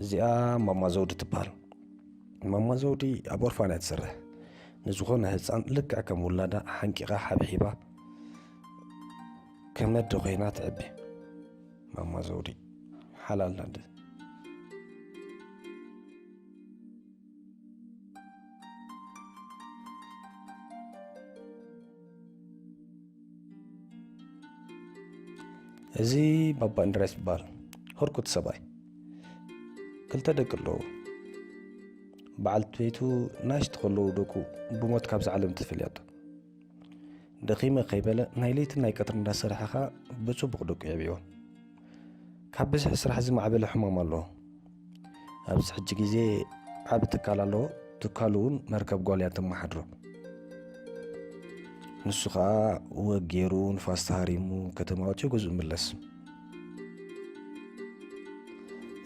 እዚኣ ማማ ዘውዲ ትበሃል። ማማ ዘውዲ ኣብ ኦርፋን እያ ትሰርሕ። ንዝኾነ ህፃን ልክዕ ከም ውላዳ ሓንቂቓ ሓብሒባ ከም ኣደ ኮይና ትዕቢ። ማማ ዘውዲ ሓላል ኣደ። እዚ ባባ እንድርያስ ይበሃል። ህርኩት ሰብኣይ። ክልተ ደቂ ኣለዎ። በዓልቲ ቤቱ ናሽቲ ከለዉ ደቁ ብሞት ካብዛ ዓለም ተፈልያቶ። ደኺመ ከይበለ ናይ ለይትን ናይ ቀትርን እንዳሰርሐ ኸኣ ብጽቡቕ ደቁ የዕብይዎም። ካብ ብዝሒ ስራሕ ዝማዕበለ ሕማም ኣለዎ። ኣብዚ ሕጂ ግዜ ዓቢ ትካል ኣለዎ። ትካሉ እውን መርከብ ጓል እያ ተመሓድሮ። ንሱ ኸኣ ወግ ገይሩ ንፋስ ተሃሪሙ ከተማ ወጺኡ ገዝኡ ይምለስ።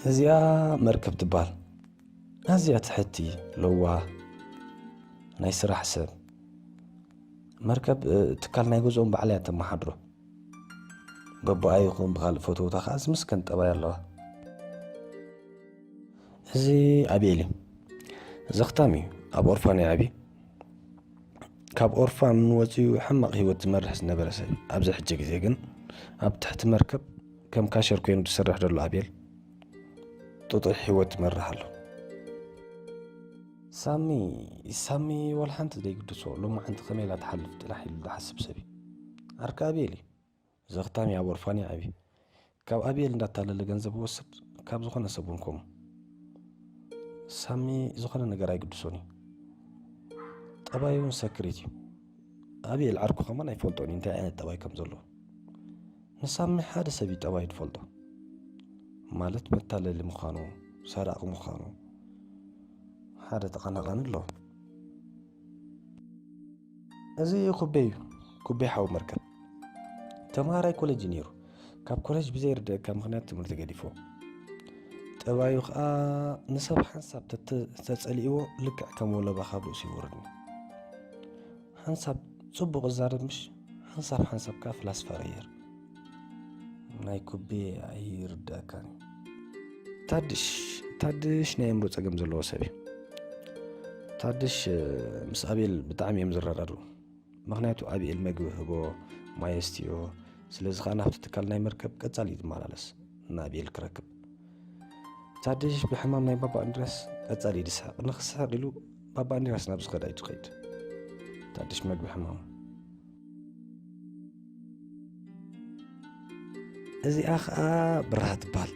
እዚኣ መርከብ ትበሃል። ኣዝያ ትሕቲ፣ ለዋህ፣ ናይ ስራሕ ሰብ። መርከብ፣ እ፣ ትካል ናይ ገዝኦም ባዕላ እያ ተመሓድሮ። በቦኣ ይኹን ብኻልእ ፈተውታ ኸኣ ዝምስገን ጠባይ ኣለዋ። እዚ ኣቤል እዩ። ዘኽታም እዩ። ኣብ ኦርፋን እዩ ዓብዩ። ካብ ኦርፋን ወጺኡ ሕማቕ ህይወት ዝመርሕ ዝነበረ ሰብ እዩ። ኣብዚ ሕጂ ግዜ ግን ኣብ ትሕቲ መርከብ ከም ካሸር ኮይኑ ዝሰርሕ ዘሎ ኣቤል ጥጡሕ ህይወት ይመርሕ ኣሎ። ሳሚ፣ ሳሚ ዋላ ሓንቲ ዘይግድሶ፣ ሎማዓንቲ ከመይ ኢላ ትሓልፍ ጥራሕ ኢሉ ዝሓስብ ሰብ እዩ። ዓርኪ ኣቤል እዩ። ዘኽታም እዩ፣ ኣብ ኦርፋን እዩ ዓብዩ። ካብ ኣቤል እንዳታለለ ገንዘብ ይወስድ፣ ካብ ዝኾነ ሰብ እውን ከምኡ። ሳሚ ዝኾነ ነገር ኣይግድሶን እዩ። ጠባዩ እውን ሰክሬት እዩ። ኣቤል ዓርኩ ከማን ኣይፈልጦን እዩ እንታይ ዓይነት ጠባይ ከም ዘለዎ። ንሳሚ ሓደ ሰብ እዩ ጠባዩ ዝፈልጦ። ማለት መታለሊ ምዃኑ፣ ሰራቒ ምዃኑ ሓደ ተቐናቓኒ ኣለዎ። እዚ ኩቤ እዩ። ኩቤ ሓው መርከብ። ተምሃራይ ኮሌጅ እዩ ነይሩ። ካብ ኮሌጅ ብዘይርድኣካ ምኽንያት ትምህርቲ ገዲፍዎ። ጠባዩ ኸኣ ንሰብ ሓንሳብ ተተ-፣ ተጸሊእዎ ልክዕ ከም ወለባ ካብ ርእሱ ይወርድኒ። ሓንሳብ ጽቡቕ ይዛረብ ምሽ፣ ሓንሳብ ሓንሳብ ከኣ ፍላስፋ ይቕይር። ናይ ኩቤ ኣይርድኣካን እዩ። ታድሽ፣ ታድሽ ናይ ኣእምሮ ጸገም ዘለዎ ሰብ እዩ። ታድሽ፣ እ፣ ምስ ኣቤል ብጣዕሚ እዮም ዝረዳድኡ። ምኽንያቱ ኣቤል መግቢ ህቦ፣ ማይ የስትዮ። ስለዚ ኸኣ ናብቲ ትካል ናይ መርከብ ቀጻሊ እዩ ዝመላለስ፣ ንኣቤል ክረክብ። ታድሽ ብሕማም ናይ ባባ እንድርያስ ቀጻሊ እዩ ዝስሕቕ። ንኽስሕቕ ኢሉ ባባ እንድርያስ ናብ ዝኸዳ እዩ ዝኸይድ። ታድሽ መግቢ ሕማሙ። እዚኣ ኸኣ ብራህ ትበሃል።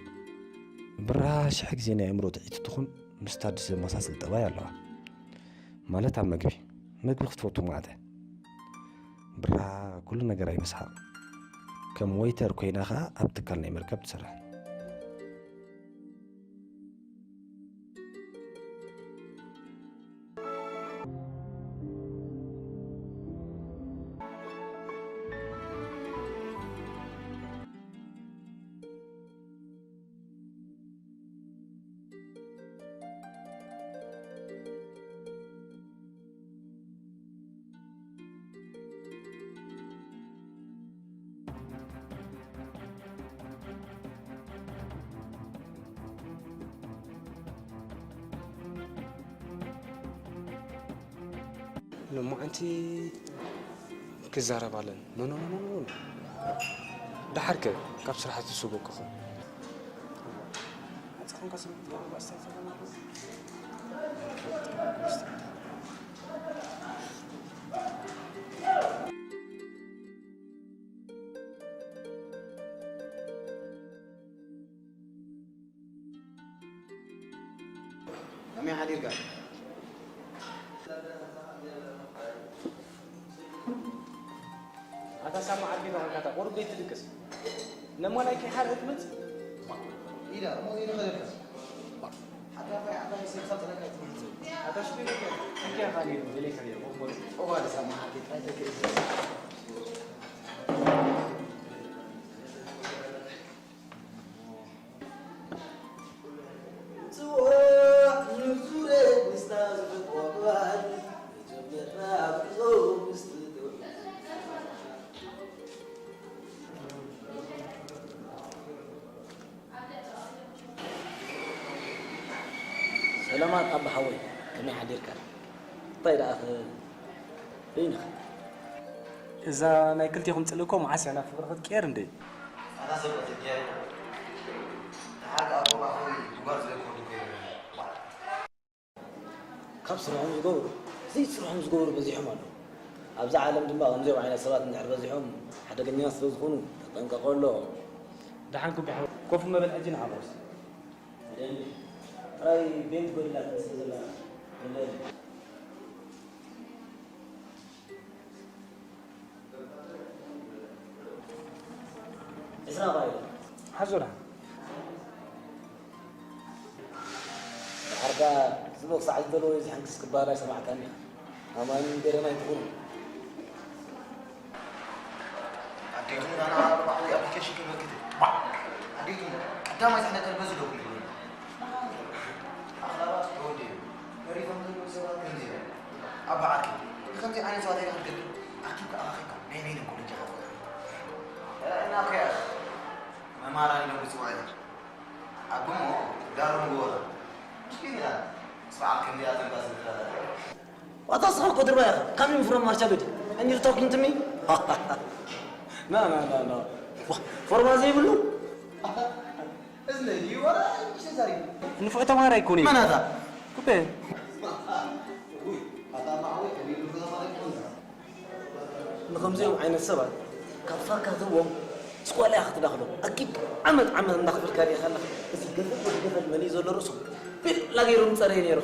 ብራህ ሽሕ ግዜ ናይ ኣእምሮ ጥዕይቲ ትኹን፣ ምስ ታድሽ ዘመሳስል ጠባይ ኣለዋ። ማለት ኣብ መግቢ፣ መግቢ ክትፈቱ ማዕተ። ብራህ ኩሉ ነገር ኣይመስሓቕ። ከም ወይተር ኮይና ኸኣ ኣብ ትካል ናይ መርከብ ትሰርሕ። ሎማዓንቲ ክዛረብ ኣለን። ኖ፣ ኖ፣ ኖ፣ ኖ፣ ኖ። ደሓር ከ ካብ ስራሕ ትስጎ ክኾን። ከመይ ሓዲርካ? ኣታ ሳማ ዓርኪ ተኾንካ፣ እታ ቁሩብ ዘይትድቅስ? ነማላይ ከይሓርእ ትመጽእ? ኢዳ፣ እሞ ኢዱ ኸደካ። ሓዳፋይ ዓባይ ሰብ ሳጥረካ ትመጽእ። ኣታ ሽቱ ኢለካ፣ እንኪያ ኻሊ፣ ኢለካ፣ እሞ፣ እሞ። እዋ፣ ሳማ ዓርኪ፣ ጥራይ ተክእል። ሰላማት ኣባ ሓወይ፣ ከመይ ሓዲርካ? እንታይ ደኣ ኸ በይንኻ? እዛ ናይ ክልቴኹም ጽልኢ እኮ መዓስ እያ ናብ ፍቕሪ ክትቅየር እንዴ? ኣታ ሰብ ክትቅየር፣ ደሓር ከኣ እኮ ሓወይ፣ ጉድጓድ ስለ ትኸዱ እኮ ይበልዑ። ካብ ስርሖም ዝገብሩ፣ ዘይስርሖም ዝገብሩ በዚሖም ኣለዉ። ኣብዛ ዓለም ድማ ከምዚኦም ዓይነት ሰባት እንድሕር በዚሖም ሓደገኛ ስለ ዝኾኑ ተጠንቀቑ ኣሎ። ደሓንኩም ብሓ-፣ ኮፍ መበል ሕጂ ንሓጎስ። ጥራይ ቤንት ጎዲላትኒ ስለ ዘላ፣ ዕስራ ባይረ። ሓዙራ። ድሓር ከኣ ጽቡቕ ሳዕ ዝደለዎ እዩ ዝሕንክስ ክበሃል ኣይሰማዕካን ኢኻ። ኣማኒ ገረና ኣይትኹኑ። ኣዴቱ ናና ባዕሉ ኣፕሊኬሽን ክመልክት። ኣዴቱ ቀዳማይ ዝሕነ ከልበ ዝደኩ ይብሉ። ኣኽላባት ተወልደ እዩ። መሪቶም ዘለዉ ሰባት ከምዚ እዮም። ኣብ በዓልኪ ከምዚ ዓይነት ሰባት ኣይትገጥም። ኣኪብካ ኣኻኺብካ ናይ በይኖም ኮለጃ ከፍቱ። እና ከያስ መማራን ኢሎም ዝጽውዑ እዮም። ኣቦሞ ዳሩ ንጎቦታ። ምስኪን ኢላ። ምስ በዓል ከምዚኣ ዘንባ ዝብላታ። ዋታ ስኻ እኮ ድርባ ኢኻ። ካሚን ፍሮም ማርቻ ቤት። And you're talking to me? ና፣ ና፣ ና፣ ና። ዋ፣ ፎርማ ዘይብሉ? እዚ ናይ ዲዩ ወላ ምሽ ተዛሪቡ? ንፉዕ ተማሃራይ እኮ ነኝ። መናታ? ኩፔ። ውይ፣ ኣታ ማዓወይ ከቢዱ ተማሃራይ እኮ ነኝ። ንኸምዚኦም ዓይነት ሰባት ካብ ፋካ ትህቦም፣ ስኳላ ኢኻ ክትዳኽሎም። ኣኪብ ዓመት ዓመት እንዳኽፈልካ ዲኻ ኣለኻ። እዚ ገፈል ወዲ ገፈል መሊኡ ዘሎ ርእሱ ቢላ ገይሩ ምጸረየ ነይሩ።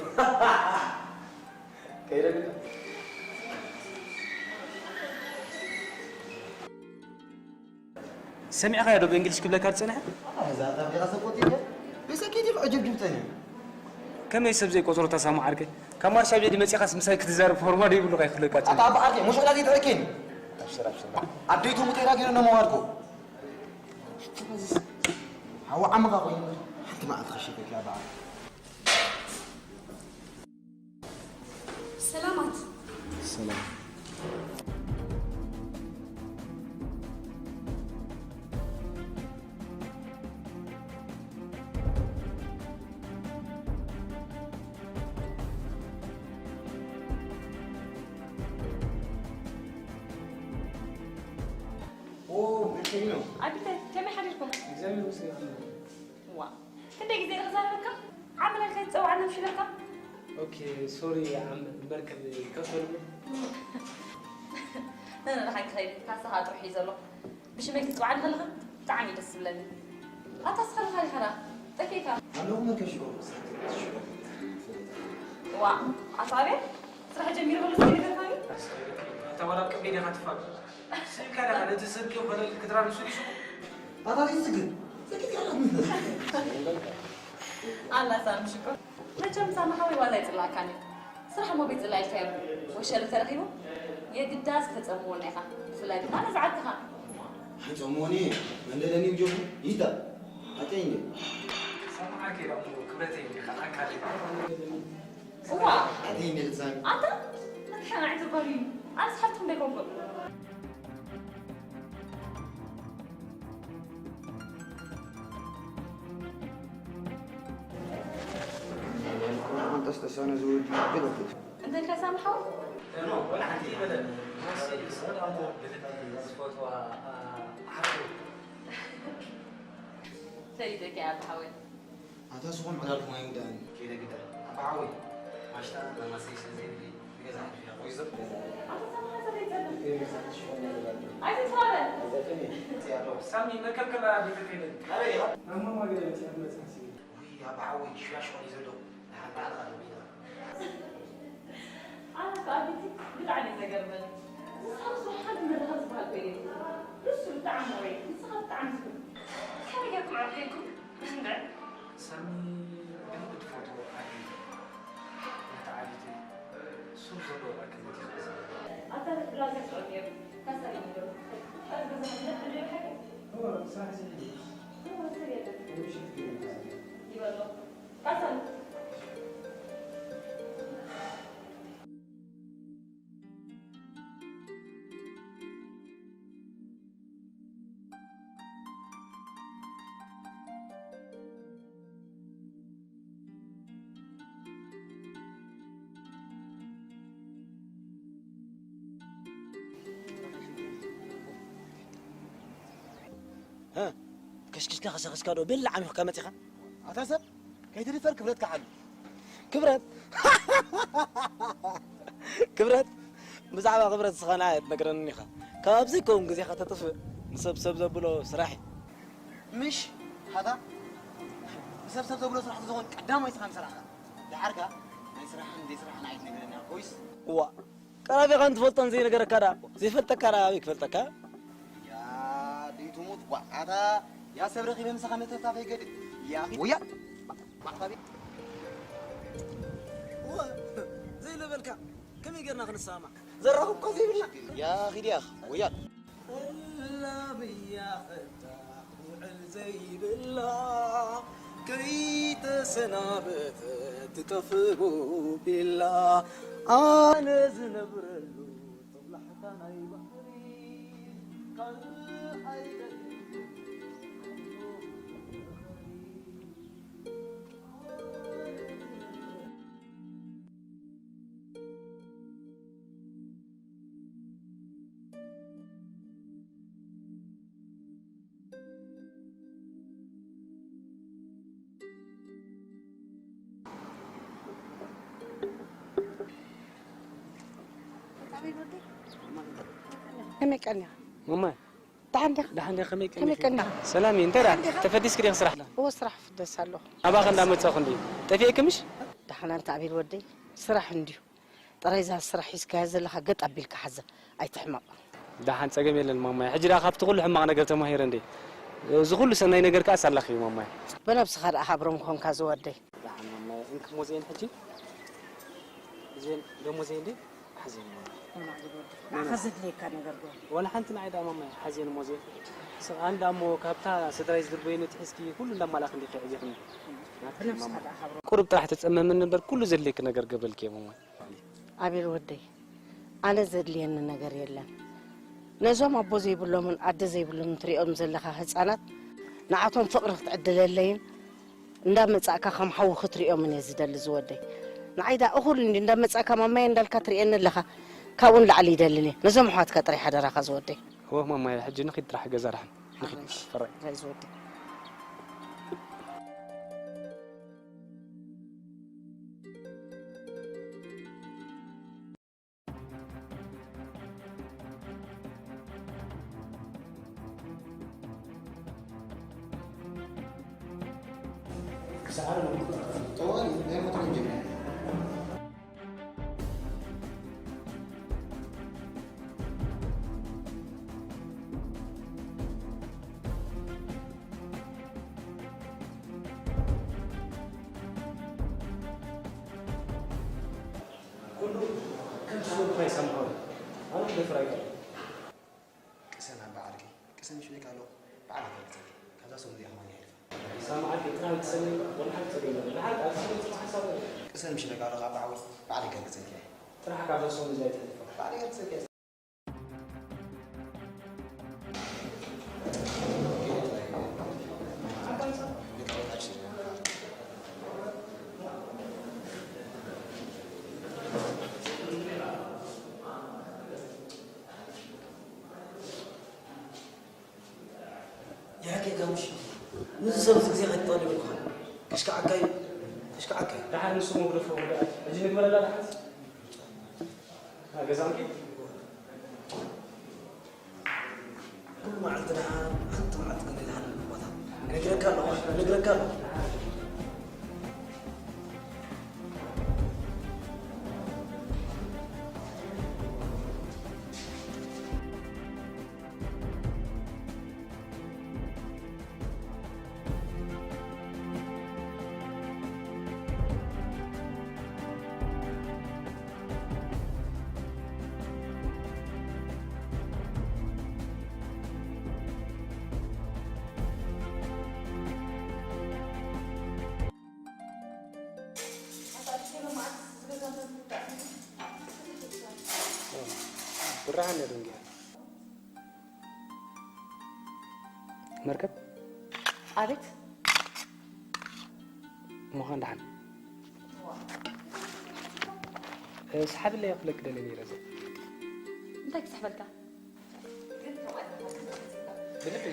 ከይደ ግን ሰሚዕካዮ ዶ ብእንግሊሽ ክብለካ ዝጸንሐ? እዛ ታቤላ ሰፖርት እያ። ቤሰኪቲ ዕጅብጅብተን እዩ። ከመይ ሰብ ዘይቆጽሮ ተሳሙ ዓርከይ? ካብ ማርሻ ቤት መጺኻስ ምሳይ ክትዛረብ ፎርማ ዶ ይብሉኻ ይኽለካ ኣታ ኣባ ዓርከይ፣ ሙሽ ዕላል ይትረኪን። ኣብሽር፣ ኣብሽር። ኣደይቱ ሙተራ ገይሩ ነው መዋልኩ። ሓዋ ዓመኻ ኮይኑ ሓንቲ መዓልቲ ኸሸፈኪ ኣባ ዓርከይ። ሰላማት። ሰላም። ኦ፣ መቸኝ ነው። ኣቢተይ፣ ከመይ ሓዲርኩም? እግዚኣብሔር ይመስገን። ዋ፣ ክንደይ ግዜ ንኽዛረበካ? ዓምለል ከይትጸውዓና ምሽ ኢለካ? ኦኬ፣ ሶሪ፣ ዓም-፣ መርከብ ከፈሉ። ነነ፣ ንሓቂ ኸይድ፣ ካሳኻ ጥርሑ እዩ ዘሎ። ብሽመይ ክትጽውዓኒ ከለኻ ብጣዕሚ እዩ ደስ ዝብለኒ። ኣታ ስኻ ዲኻ ዲኻ ጠፊእካ? ኣለኹ መርከብ ሽኮር፣ ስራሕ ሽኮር። ዋ፣ ኣታ ኣቤል፣ ስራሕ ጀሚሩ ከሎ ዘይነገርካኒ? ኣታ ዋላ ኣብ ቅድመይ ዲኻ ትፋቅ? ስልካ ዲኻ ነቲ ስልኪ ኮነ ክትራን ሱቅ ሱቅ? ኣታ ዘይስግር፣ ስልኪ ትራን። ኣላ ሳሚ ሽኮር። መቸም ሳሚ ሓወይ ዋላ ኣይጽላእካን እዩ። ስራሕ እሞ ቤት ጽላእ ኢልካዮ። ወሸል ተረኺቡ የግዳስ ከተጸምዎ ኢኻ። ብፍላይ ድማ ነዚ ዓድኻ። ኣይጸምዎን እየ። መንደለኒ ብጆኹ ይታ። ኣተይ እንደ። ሳሚ ዓርከይ ደኣ እሞ ክብረተይ እንዲኻ ኣካለይ። እዋ። ኣተይ እንደ ልትሳሚ። ኣታ መድሓን ኣይትርበሉ እዩ። ኣነስ ሓፍትኩም ዶ ኣይኮንኩን? ኣንተስ ተሳነ ዝወዲ ገለበት። እንታይ ኢልካ ሳሚ ሓወይ? ኖ፣ ወላ ሓንቲ ይበለ። ማሲ፣ ስለ ኣሞ ብልቢ ዝፈትዋ፣ ኣ፣ ሓፍቱ። ፈሊጠካ እየ፣ ኣባ ሓወይ። ኣታ ዝኾን ዕላልኩም ኣይውዳእን። ከይደ ግዳ። ኣባ ሓወይ፣ ማሽጣ መማሰይ ስለ ዘይብሊ፣ ንገዛ ሕልፊ እያ። ወይ ዘብ ገዛ። ኣታ ሳሚ ሓንሳብ ኣይትጸልም። ገዛ ሽኮር ነገር ኣሎ። ኣይትጻረ። ገዛ ከመይ? እዚ ኣሎ። ሳሚ፣ መርከብ ከላ ቤት ከይደ። ኣበይ ኢኻ? ኣብ መማገሪ ቤት እያ ትመጽእ ሓሲበ። ውይ፣ ኣባ ሓወይ፣ ሽያሽ ኾን እዩ ዘሎ። ንሓንቲ ዓለኻ ደው ኢልኻ። ኣነ ከኣ ቤቲ ብጣዕሚ እዩ ዘገርመኒ። ንስኻ ምስ ሓንቲ መራኸቢ ዝበሃል እኮ የለን። ንሱ ብጣዕሚ ውዑይ፣ ንስኻ ብጣዕሚ ዝሑል። ከመይ ጌርኩም ዕርኪ ኢልኩም? እንድዒ። ሳሚ ብልቢ ትፈትዎ ዓቢይቲ። ነቲ ዓቢይቲ ሱር ዘለዎ ዕርክነት ኢኻ ዘርኢ። ኣታ ብላዛ ትስዕብ ነይሩ። ካሳሊ ነይሩ። ኣብ ገዛ ምሕዳር ክንደይ ሓቂ? እወ፣ ስራሕ ስኢነ። እወ፣ ሰብ የለን። ምሽት ገይሩ ይበሎ። እ፣ ከሽኪሽካ ከሸኸሽካ ዶ ቤላ ዓሚኹካ መጺኻ? ኣታ ሰብ፣ ከይትድፈር ክብረትካ ሓሉ። ክብረት? ክብረት? ብዛዕባ ክብረት ንስኻ ንዓይ ኣይትነግረንን ኢኻ። ካብ ዘይከውን ግዜኻ ተጥፍእ፣ ንሰብ ሰብ ዘብሎ ስራሕ እዩ። ምሽ፣ ሃታ፣ ንሰብ ሰብ ዘብሎ ስራሕ ዝኸውን ቀዳማይ ስኻ ንስራሕካ። ደሓርካ ናይ ስራሕን ዘይስራሕን ኣይትነግረና ኮይስ? እዋ፣ ቀራቢኻን ትፈልጦን ዘይነገረካ ደኣ፣ ዘይፈልጠካ ደኣ ኣበይ ክፈልጠካ? ያ፣ ደይትሙት፣ ዋ፣ ኣታ፣ ያ ሰብ ረኺበ ምሳኻ መተፍታፈይ ገድል። ያ፣ ወያ፣ ባዕታቢ። እዋ፣ ዘይነበልካ፣ ከመይ ጌርና ክንሰማማዕ? ዘራኽብ እኮ ዘይብልና። ያ፣ ኺድ ያኽ፣ ወያ። እላም እያ ኸታ ውዕል ዘይብላ፣ ከይተሰናበተት ትጠፍእ ቢላ። ኣነ ዝነብረሉ ጦብላሕታ ናይ ባሕሪ፣ ካልእ ኣይደልን። ከመይ ቀኒኻ? ማማይ፣ ደሓን ዲኻ? ደሓን ዲኻ? ከመይ ከመይ ቀኒኻ? ቀኒኻ? ሰላም እዩ። እንታይ ደኣ? ደሓን ዲኻ? ተፈዲስኪ ዲኺ ስራሕ? እወ፣ ስራሕ ፍደስ ኣለኹ። ኣባኺ እንዳመጻኹ እንድዩ። ጠፊእኪ ምሽ? ደሓን ኣንታ ኣቤል ወደይ፣ ስራሕ እንድዩ። ጥራይ እዛ ስራሕ ሒዝካያ ዘለኻ ገጥ ኣቢልካ ሓዛ፣ ኣይትሕመቕ። ደሓን ጸገም የለን ማማይ። ሕጂ ደኣ ካብቲ ኩሉ ሕማቕ ነገር ተማሂረ እንዴ። እዚ ኩሉ ሰናይ ነገር ከኣ ሳላኺ እዩ ማማይ። ብነብስኻ ደኣ ሃብሮም ኮንካ ዝወደይ። ደሓን ማማይ፣ እንክ ሞዜን ሕጂ። ዜን፣ ዶ ሞዜን እንዴ? ሓዜን ማማይ። ንዓኻ ዘድልየካ ነገር ዶ? ወላ ሓንቲ ንዓይ ደኣ ማማይ፣ ሓዜን ሞዜን። ስቕ ኣን ደኣ እሞ ካብታ ስድራይ ዝድርበዩኒ ትሒዝኪ ኩሉ እንዳማላእክ እንዲኺ ሒዚኽኒ። ናትኪ ብነብስኻ ማማይ። ደኣ ሃብሮም። ቁሩብ ጥራሕ ተጸመምኒ እምበር ኩሉ ዘድልየኪ ነገር ገብረልኪ እየ ማማይ። ኣቤል ወደይ፣ ኣነ ዘድልየኒ ነገር የለን። ነዞም ኣቦ ዘይብሎምን ኣደ ዘይብሎምን ትሪኦም ዘለኻ ህፃናት፣ ንዓቶም ፍቕሪ ክትዕድለለይን እንዳመፃእካ ከም ሓዊ ክትሪኦምን እየ ዝደሊ ዝወደይ። ንዓይ ዳ እኹል እንዲ እንዳመፃእካ ማማየ እንዳልካ ትሪኤኒ ኣለኻ፣ ካብኡ ንላዕሊ ይደልን እየ። ነዞም ኣሕዋትካ ጥራይ ሓደራኻ ዝወደይ። እወ ማማየ፣ ሕጂ ንኺድ ጥራሕ ገዛ ዳሕን። ንኺድ ኣራሽ። ጥራሕ፣ ፈራይ። ጥራይ ዝወደይ። ኩሉ ከምቲ ዝብልካ ይሰምዖ። ኣነ ክደፍር ኣይክእልን። ቅሰን ኣባ ዓርከይ፣ ቅሰን ሽለካ ኣሎ። ብዓል ይፈልጸኪ። ካብዛ ሰሙን እዚኣ ከማን ይሕልፋ። ይሰምዓኪ ጥራይ ትሰምዒ፣ ወላ ሓንቲ ጸገም የለን። ደሓር ኣብ ስለ ጽባሕ ሓሳብ የለን። ቅሰን ሽለካ ኣሎ ካብ ዓወት ብዓል ይገልጸኪ። ጥራሕ ካብዛ ሰሙን እዚኣ ይትሕልፋ። ብዓል ይገልጸኪ። የሕቂ ጋምሽ፣ ምስዚ ሰብ እዚ ግዜ ከይትጠቕልል ይብልካ። ከሽክዓካ እዩ፣ ከሽክዓካ እዩ። ደሓር ንሱ መጉደፎ ጉዳይ። ሕጂ ንግበረላ ደሓር። አ፣ ገዛ እንኪ? ኩሉ መዓልቲ ደኣ ሓንቲ መዓልቲ ግን ኢልካ ንብል ቦታ። ነግረካ ኣለኹ፣ ነግረካ ኣለኹ። ብርሃን ነደንግያ። መርከብ? ኣቤት። ምዃን ደሓን። እ፣ ስሓብለይ ክብለኪ ደልየ ነይረ። እንታይ ክስሕበልካ? ብልቢ።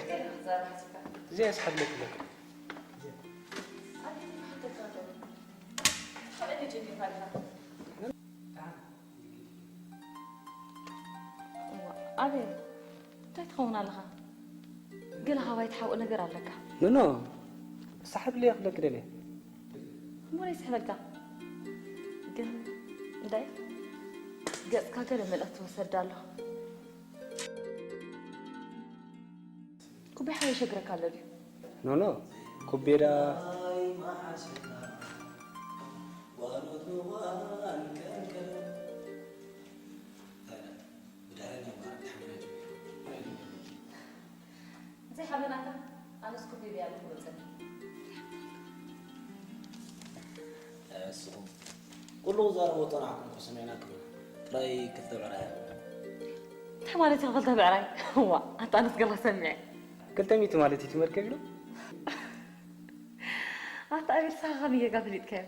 እዚኣ እየ ዝሓድለኪ ዘለኹ። ኣቤል፣ እንታይ ትኸውን ኣለኻ? ገለ ካባይ ትሓብኦ ነገር ኣለካ። ኖኖ፣ ሳሕብለይ ክብለኪ ደልየ። እሞ ናይ ስሕበልካ። ግን እንታይ? ገጽካ ገለ መልእኽቲ ወሰድ ኣሎ። ኩቢ ሓወይ ሸግረካ ኣሎ ድዩ? ኖኖ፣ ኩቤዳ ዘይሓበናካ ኣነስ ኩቢ ብያለ ክወፀኒ። እስኹም ኩሉ ክዛረቦ ጸናሕኩም እኮ ሰሚዕናኩም ኢና። ጥራይ ክልተ ብዕራይ ሃብና። እንታይ ማለት እዩ ክልተ ብዕራይ? እዋ ኣታ ኣነስ ገላ ሰሚዐ። ክልተ ሚእቲ ማለት እዩ እቲ መርከብ ኢሉ። ኣታ ኣቤል ንስኻ ከመይ ጌርካ ፈሊጥካዮ?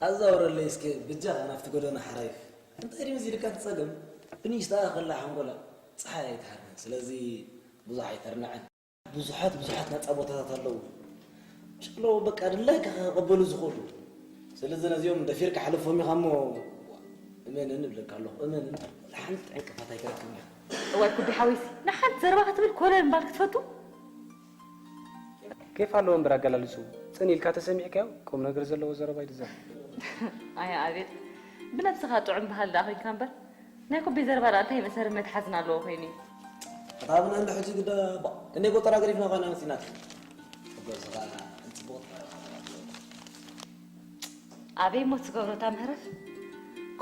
ኣዛውረለይ እስከ ብጃኻ ናብቲ ጎደና ሓራይፍ። እንታይ ድዩ መዚድካ እቲ ጸገም? ብንእሽተኣ ከላ ሓንጎላ ጸሓይ ኣይትሃርምን። ስለዚ ብዙሕ ኣይተርንዐን። ብዙሓት ብዙሓት ናጻ ቦታታት ኣለዉ። ጭሎ በቃ ድላይካ ክቕበሉ ዝኽእሉ። ስለዚ ነዚኦም ደፊርካ ሓለፎም ኢኻ እሞ እመንን እብለካ ኣለኹ። እመንን ሓንቲ ዕንቅፋት ኣይትረክብን ኢኻ። እዋይ ኩቢ ሓወይሲ ንሓንቲ ዘረባ ክትብል ኮለል ምባል ክትፈቱ? ኬፍ ኣለዎ እምበር ኣገላልጽኡ ጽን ኢልካ ተሰሚዕካዮ ቁም ነገር ዘለዎ ዘረባ እዩ ዝዛረብ። ኣያ ኣቤል ብነብስኻ ጥዑም በሃሊ ደኣ ኮይንካ እምበር ናይ ኩቢ ዘረባ ደኣ እንታይ መእሰርን መትሓዝን ኣለዎ ኮይኑ እዩ። ኣታ ኣብና እንዶ ሕጂ ግዳ ባ ክንደይ ቆጠራ ገዲፍና ኮይና መጺናት። ሕጎ ስኻ እንጽቡቕ ትባረኻ። ኣበይ እሞ ትገብሮ እታ ምህረፍ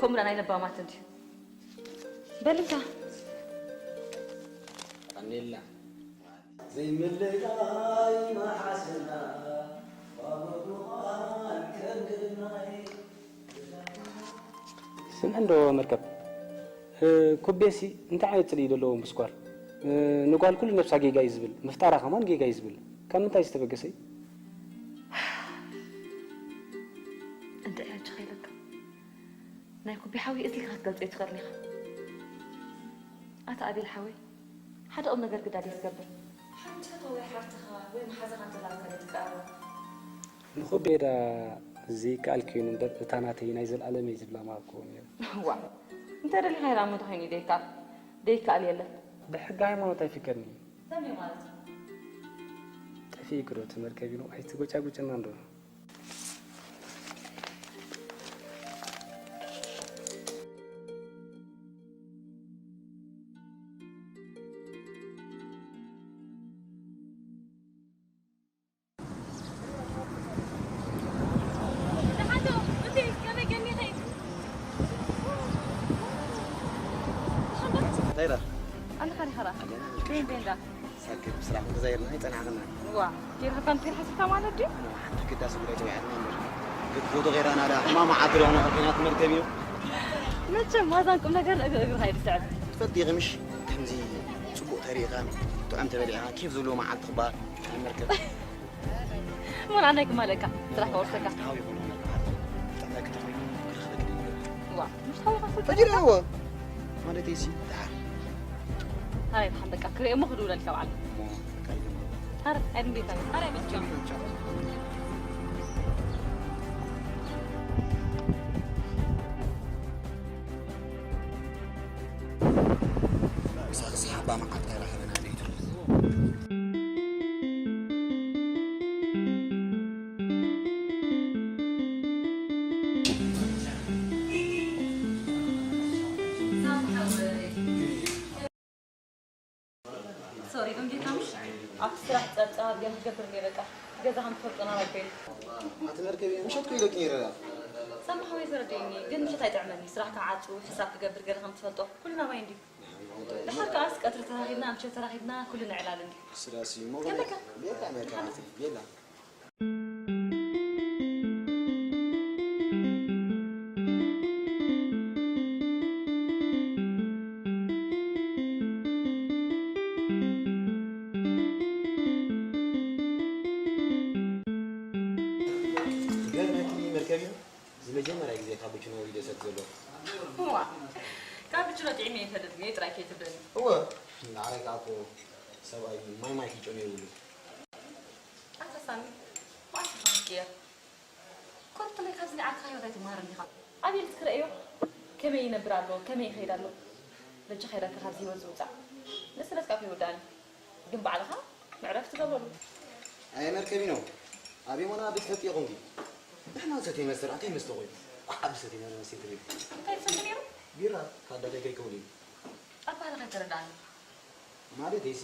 ከምኡ ደኣ ናይ ለባማት እንድዩ። በል እንታ ቀኒልና ዘይምልላይ መሓስና ባቡር ምዃን ከም ግድናይ። ስምዒ እንዶ መርከብ፣ ኩቤሲ እንታይ ዓይነት ጽልኢ እዩ ዘለዎ ምስ ጓል? ንጓል ኩሉ ነብሳ ጌጋ እዩ ዝብል፣ ምፍጣራ ከማን ጌጋ እዩ ዝብል። ካብ ምንታይ ዝተበገሰ እዩ? እንድዒ ሕጂ ከይለካ ናይ ኩቢ ሓወይ እዚ ኢልካ ክትገልጾ ኣይትኽእልን ኢኻ። ኣታ ኣቤል ሓወይ ሓደ ቁም ነገር ግዳ ድየ ትገብር? ሓንቲ ፈተወይ ሓፍትኻ ወይ መሓዛኻ እንተላትካ ድየ ትቀርባ? ንኹቤዳ ዘይከኣል ኮይኑ እምበር እታ ናተይ ናይ ዘልኣለመይ ዝብላ ምሃብክዎ ነይረ። ዋእ እንተ ደሊኻ ኢላ እሞ ተኾይኑ እዩ ዘይከኣል። ዘይከኣል የለን። ብሕጊ ሃይማኖት ኣይፍቀድን እዩ። ከመይ ማለት እዩ? ጠፊእኪ ዶ እቲ መርከቢኖ ኣይትጎጫጉጭና እንዶ። ኣለኻ ዲኻ ደኣ? ቤን ቤን ደኣ? ሳክት ብስራሕ ተዛይርና ኣይጸናሕክና። ዋ፣ ጌርካ ከምቲ ሓሲብካ ማለት ድዩ? ሓንቲ ግዳስ ጉዳይ ተባዒርና እምበር። ግድ ፎቶ ጌራና ደኣ ሕማም መዓት ዶ ሆነ ከፊና ትምህርት እዩ። መቸም ዋዛን ቁም ነገር እግሪ እግርኻ እዩ ዝስዕብ። ትፈልጢ ኢኺ ምሽ ከምዚ ጽቡቕ ተሪእኻ ጥዑም ተበሊዕኻ ኬፍ ዘለዎ መዓልቲ ክበሃል ኣይመርከብን። እሞ ንዓናይ ክማለካ ስራሕ ከወርሰካ። ሓው ይኹን ጥዕና ክትረኽቢ ክረኽበኪ ድዩ? ዋ፣ ምሽ ሓዊኻ ስልጠና ተጅረዎ ማለት እዩ ሲ ደሓር ሃይ ሓን በቃ ክሪኦ እሞ ክድውለልካ በዓል። እሞ ካይደ ሃረ ኣይድን ቤታ ሃረ መስጫ ሳክስ ሓባ መዓልታ ይረኸበና ቤቱ ሶሪ ግን ጌታ ምሽ ኣብቲ ስራሕ ጸብጻብ ገለ ክገብር እየ በቃ ገዛ ከም ትፈልጦ ናብ ኣቦይ ኣቲ መርከቢ ምሸት እኮ ኢለኪ ነይረ ደኣ ሳሚ ሓወይ ተረዲእኒ ግን ምሸት ኣይጥዕመኒ ስራሕ ክዓጹ ሕሳብ ክገብር ገለ ከም ትፈልጦ ኩሉ ናባይ እንድዩ ድሓር ከኣስ ቀትሪ ተራኺብና ምሸት ተራኺብና ኩሉ ንዕላል እንድዩ ስራሲ ሞ ከመካ ቤላ መርካቲ ቤላ ዝመጀመርያ ግዜ ካቡችኖ ኢደ ሰቲ ዘለኹ። እዋ ካቡችኖ ጥዒመ ይፈልጥ እየ ጥራይ ከይትብለኒ። እወ ንዓይ ከኣ እኮ ሰብኣይ ማይ ማይ ክጨኑ ይብሉ። ኣታ ሳሚ፣ መዓስ ኢኻ ክትቅየር? ኮርትለይ ካብዚ ንዓካ ህይወት ኣይትመሃርን ዲኻ? ኣቤል ትክረእዮ ከመይ ይነብር ኣሎ፣ ከመይ ይኸይድ ኣሎ? በጃኻ ኢለካ ካብዚ ህይወት ዝውፃእ። ንስለትካ ከይወዳእኒ። ግን ባዕልኻ መዕረፍቲ ገበሉ። ኣየ መርከቢኖ፣ ኣብ የሞና ብትፈልጥ ኢኹም ድዩ? ንሕና ንሰትዮ መስተ ደኣ እንታይ መስተ ኮይኑ? ዓዓብ ሰቲና ንመስተ ትብል። እንታይ ትሰቲ ነይሩ? ቢራ፣ ካዳታይ ከይከውን ኢሉ። ኣባህልኻ ኣይተረዳእኒ። ማለት እይሲ።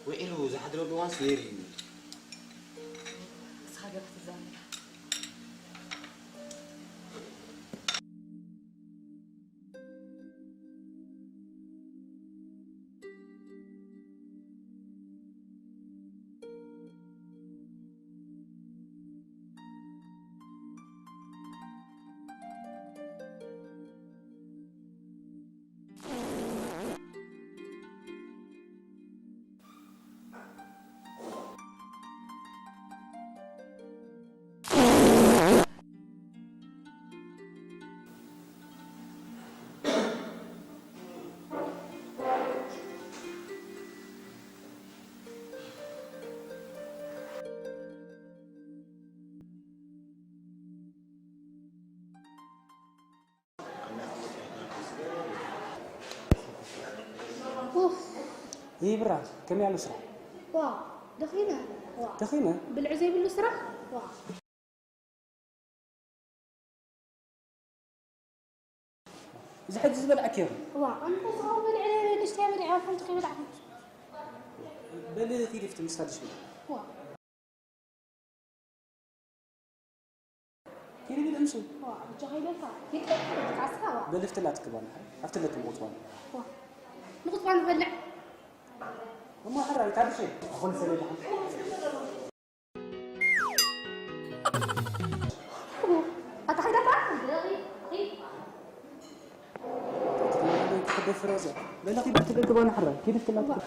ውዒሉ ዝሓድረሉ እዋንስ ነይሩ እዩ። ንስኻ ገለ ክትዛረብ። ኡፍ፣ ይብራ፣ ከመይ ኣሎ ስራሕ? ዋ፣ ደኺመ። ዋ። ደኺመ? ብልዒ ዘይብሉ ስራሕ? ዋ። እዚ ሕጂ ዝበልዐኪ እኮ። ዋ፣ ኣንተ ሰው በልዐ፣ ንእሽተይ በልዐ፣ ሓንቲ ከይበላዕኩ። በሊ ኪዲ ፍቲ፣ ምስ ሓድሽ በሊ። ዋ። ኪዲ ብልዕ ምሱ። ዋ፣ ብቻ ከይበልካ። ይቅር፣ ካስካ ዋ። በሊ ፍትላ ትክባል፣ ኣብቲ ለክም ቁጥባን። ዋ። ንቁጥባን በልዕ። እሞ ሕራይ፣ ታድሽ። ኣኹን ሰለላ። ኣታ ሓይዳታ? ክትደፍራ እዛ። በላ ኪዲ ትደግባ ናሕራ። ኪዲ ትላትካ።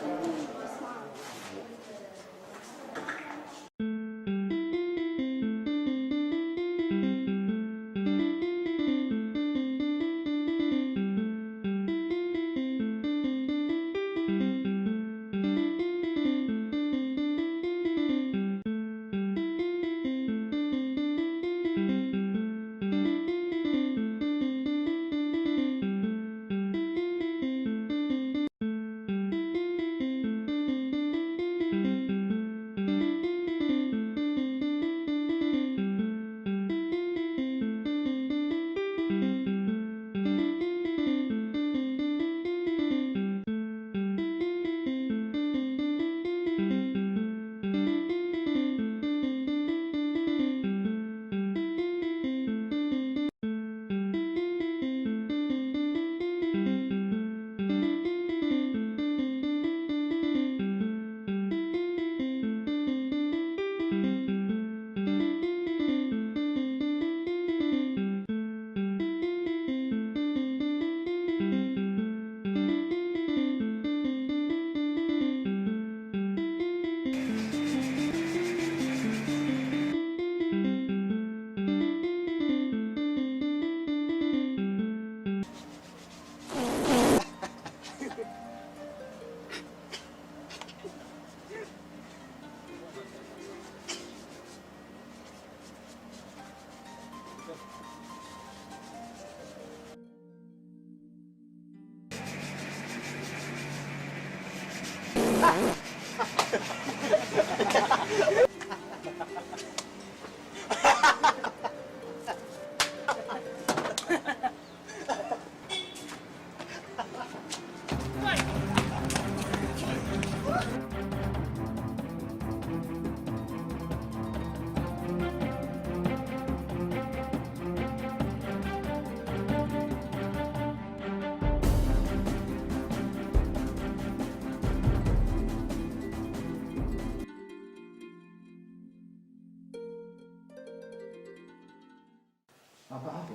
ኣባሓጎ፣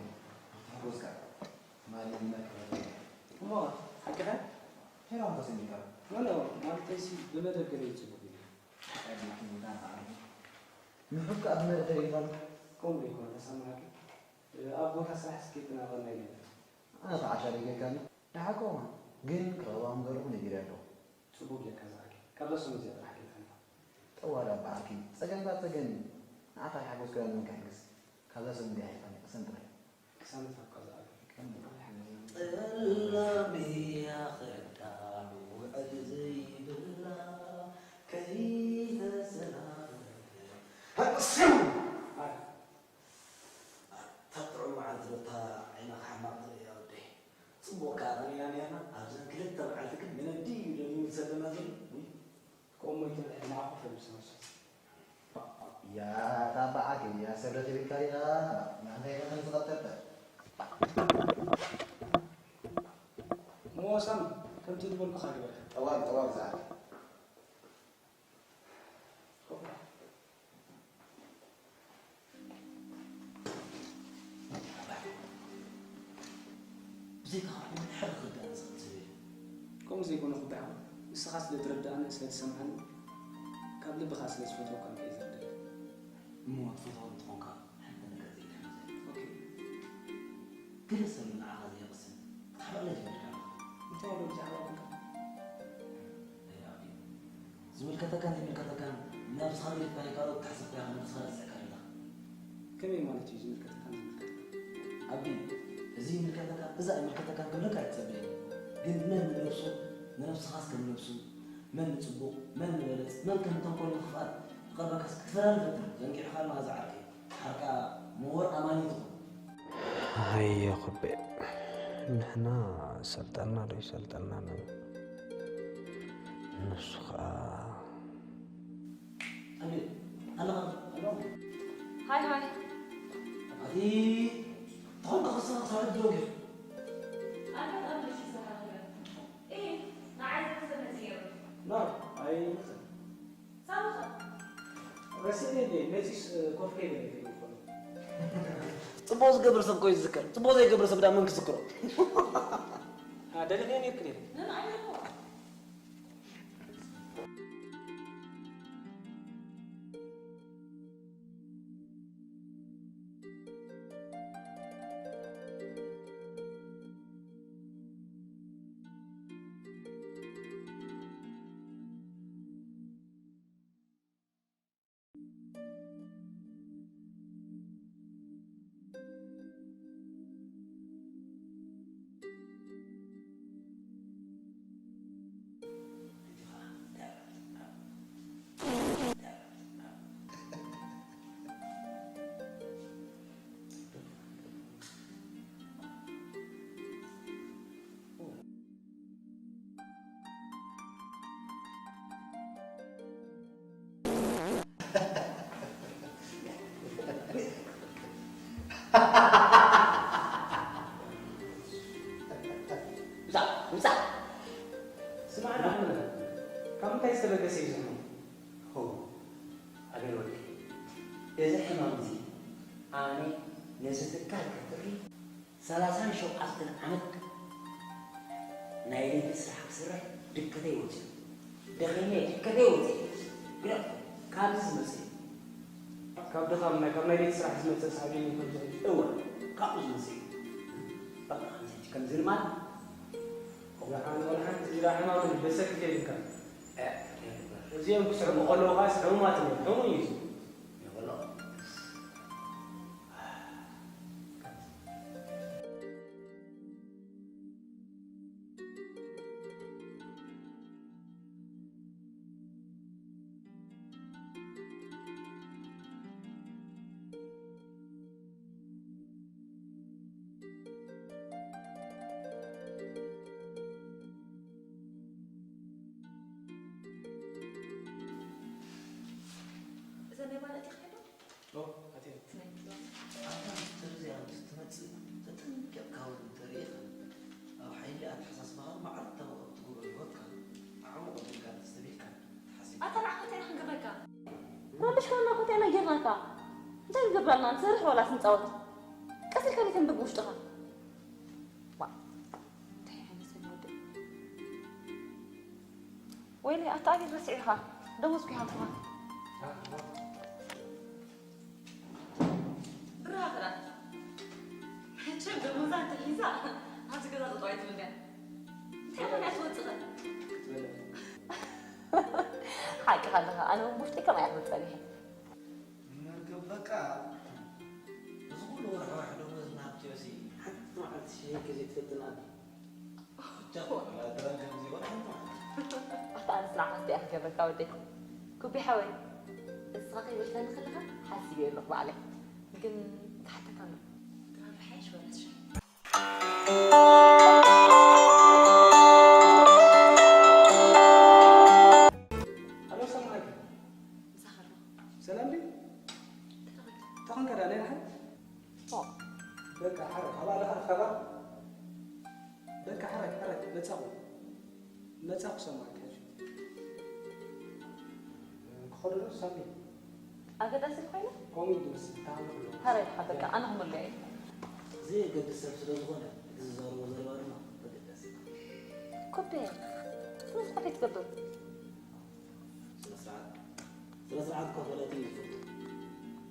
ኣባሓጎ እስካ ትማሊ መቀረቢ። እሞ ሓቅኻ? ሄራም ተሰሚካ። ኖ፣ ኖ፣ ማለተይሲ ብመደብ ገለ ይጽቡቕ እዩ። ቀዲልኪ ሙታ ተዓርፉ። ንሑካ ኣብ መደብ ይባል። ከምኡ ይኮን ተሰማዕኪ? ኣብ ቦታ ስራሕ ስኬት ናቐና ይነበር። ኣነ ተዓሻ ደገካኒ። ንሓቆ ግን ክረኽባ ምደለኹ ነጊረ ኣለኹ። ጽቡቕ ጌርካ ዝኣኪ። ካብዛ ሰሙን እዚኣ ጥራሕ ጌርካ ንፋ። ጠዋዳ በዓልኪ ጸገምካ ጸገም እዩ። ንዓኻ ይሓጎስካ ምን ክሕግዝ። ካብዛ ሰሙን እዚኣ ኣይፋን ቅሰን ጥራይ። ቅሰን ንፋ ካብዛ ኣኪ። ጠላም እያ ኸዳዕ ውዕል ዘይብላ ከይተሰናበተ። ኣቅስም! ኣይ። ኣታ ጥዑም መዓልቲ ዶ እታ ዓይንኻ ሕማቕ ትርኢ እያ ወደይ። ጽቡቕ ከኣ ቀኒና ኔርና፣ ኣብዘን ክልተ መዓልቲ ግን ንነዲ እዩ ደሊሉ ዝሰደና ዘሎ። ውይ። ከምኡ ይትብል፣ ንዓኹም ፈልሱ መሰል። ያ ታባዓክ፣ ያ ሰብረት ይብልካ ዲኻ? ንዓንተ ይኸኸን ዝቐተልካ። እሞ ሳሚ፣ ከምቲ ዝበልኩኻ ግበር። ጠዋል፣ ጠዋል ዝኣቲ። ብዘይካ ሓደ ክርዳእኒ ዝኽእል ሰብ የለን። ከምኡ ዘይኮነ ኩባሓ፣ ንስኻ ስለ ትርድኣንን ስለ ትሰምዓንን፣ ካብ ልቢ ከኣ ስለ ዝፈትወካ እየ ዝርድእ። እሞ ትፈትወኒ እንተኾንካ፣ ሓንቲ ነገር ዘይትሕምዘኒ። ኦኬ። ገለ ሰብ ንዓኻ ዘይቕስን፣ ክትሕብረለይ ጀሚርካ ኣለኻ። እንታይ ኣሎ ብዛዕባ ውልቀ? ኣይ ኣቢ፣ ዝምልከተካን ዘይምልከተካን ነብስኻ ገዲፍካ ናይ ካልኦት ክትሓስብ እኮ ኢኻ ነብስኻ ረሲዕካ ዘለኻ። ከመይ ማለት እዩ ዝምልከተካን ዘይምልከተካን? ኣቢ፣ እዚ ይምልከተካ፣ እዚ ኣይምልከተካን ክብለካ ኣይትጸበየኒ። ግን መን ንነብሱ፣ ንነብስኻስ ከም ነብሱ፣ መን ንጽቡቕ፣ መን ንበለጽ፣ መን ከም ተንኮል ንኽፍኣት ክቐርበካስ ክትፈላሊ ፈትን። ዘንጊዕኻ ኣለኻ ዝዓርከይ። ሓርቃ ምሁር ኣማኒ ትኹን። ሃየ ኩቤ፣ ንሕና ሰልጠና ዶ ይሰልጠና ንብል። ንሱ ኸኣ ኣቤት፣ ኣለኻ? ኣለኹ። ሃይ፣ ሃይ። ኣቲ፣ ተኾንካ ክስኻ ሳዕት ዶ ጌር? ኣንተ ጣም ልሽ ይሰሓ ኸለ። ኤ፣ ንዓይ ዘመዘነ ዝየሩ። ኖ፣ ኣይ፣ ሳምኻ። ረሲኒ እንዴ? መጺስ ኮፍ ከይበለ ይፈልጥ። ጽቡቕ ዝገብር ሰብ እኮ እዩ ዝዝከር። ጽቡቕ ዘይገብር ሰብ ዳ መን ክዝክሮ? አ፣ ደሊኽዮ ነይርክ ነይሩ። ምን ዓይነት ነው? ውጻእ፣ ውጻእ። ስማዕ፣ ንዓመለ ካብ ምንታይ ዝተበገሰ እዩ ዝሕመም? ሆ፣ ኣቤል ወደይ፣ እዚ ሕማም እዚ ኣነ ነዚ ትካል ከፍሪ ሰላሳን ሸውዓተን ዓመት ናይ ለይቲ ስራሕ ክሰርሕ ድከተይ ወፂኡ። ደኺመ ድከተይ ወፂኡ። ግዳ ካብዚ ዝመፅእ እዩ። ካብ ድኻም ናይ፣ ካብ ናይ ለይቲ ስራሕ ዝመፅእ ሳዕቤን እዩ ከምዚ። እወ፣ ካብኡ ዝመፅእ እዩ። በቃ፣ ከምዚ፣ ከምዚ ንማል። ወላ ሓንቲ፣ ወላ ሓንቲ ዝዳ ሕማም በሰኪት የብልካ። እ፣ እዚኦም ክስሕሙ ከለዉ ኸዓ ሕሙማት እዮም። ሕሙም እዩ እዚ። ይበሎ። ኣተሓሳስባኻ ማዕረ እተገብሮ ህይወትካ ኣዕሙቕ ጌርካ እንተስተብሂልካ ትሓስብ። ኣታ ንዓኻ እንታይ ኢና ክንገብረካ? ረቢሽካና እኮ እንታይ ኢና ጌርናካ? እንታይ ክንገብረልና? ንሰርሕ ዋላስ ንጻወት? ቀስ ኢልካ ዶ ተንብብ ውሽጥኻ? ዋ፣ እንታይ ዓይነት ሰብ ወዲ? ወይለይ፣ ኣታ ኣቤል ረሲዑኻ። ደሞዝኩ ይሃብኩኻ። ብራኸራ። መቸም ደሞዛ እንተሒዛ ኣብዚ ገዛ ጠጠው ኣይትብልን እያ። እንታይ ኮን እያ ትወፅእ? ሓቅኻ ኣለኻ። ኣነ እውን ብውሽጠይ ከምኣ እየ ክብል ፀኒሐ። መርገብ በቃ እዚ ኩሉ ወርሒ ወርሒ ደሞዝ እናሃብክዮሲ ሓንቲ መዓልቲ ሽሂ ግዜ ትፈትን ኣቢ። ኣታ ኣነስ ንዓኻ እንታይ እየ ክገብረካ ወደይ? ኩቢ ሓወይ፣ ንስኻ ከይበልካኒ ከለኻ ሓሲበዮ ኣለኹ ባዕለይ። ግን ክሓተካ ኣሎ። ድራር ሓይሽ ወላስ ሻሂ? ኣሎ፣ ሰላም ዓለይኩም። ምሳኻ ኣለኹ። ሰላም ድዩ? ተረጋጋ። ተኾንካ ደኣ ናይ ደሓን? ኦ። በቃ፣ ሓራይ፣ ኣብ ኣለኻ ኣፍካባ? በቃ፣ ሓራይ፣ ሓራይ፣ መጻኹ። መጻኹ ሰማዕካ ሕጂ። ክኸዱ ዶ ሳሚ? ኣገዳሲ እንተኾይኑ? ከምኡ እዩ ዝመስል፣ ተሃመሉ። ሓራይ፣ ሓ፣ በቃ፣ ኣነ ክምለዮ እየ። ዘየገድስ ሰብ ስለ ዝኾነ፣ እቲ ዝዛረቦ ዘረባ ድማ ኣገዳሲ እዩ። ኩቤ፣ ስነ ስርዓት ኣይትገብር። ስነ ስርዓት፣ ስነ ስርዓት እኮ ፈለጥቲ እዩ ዝፈልጦ።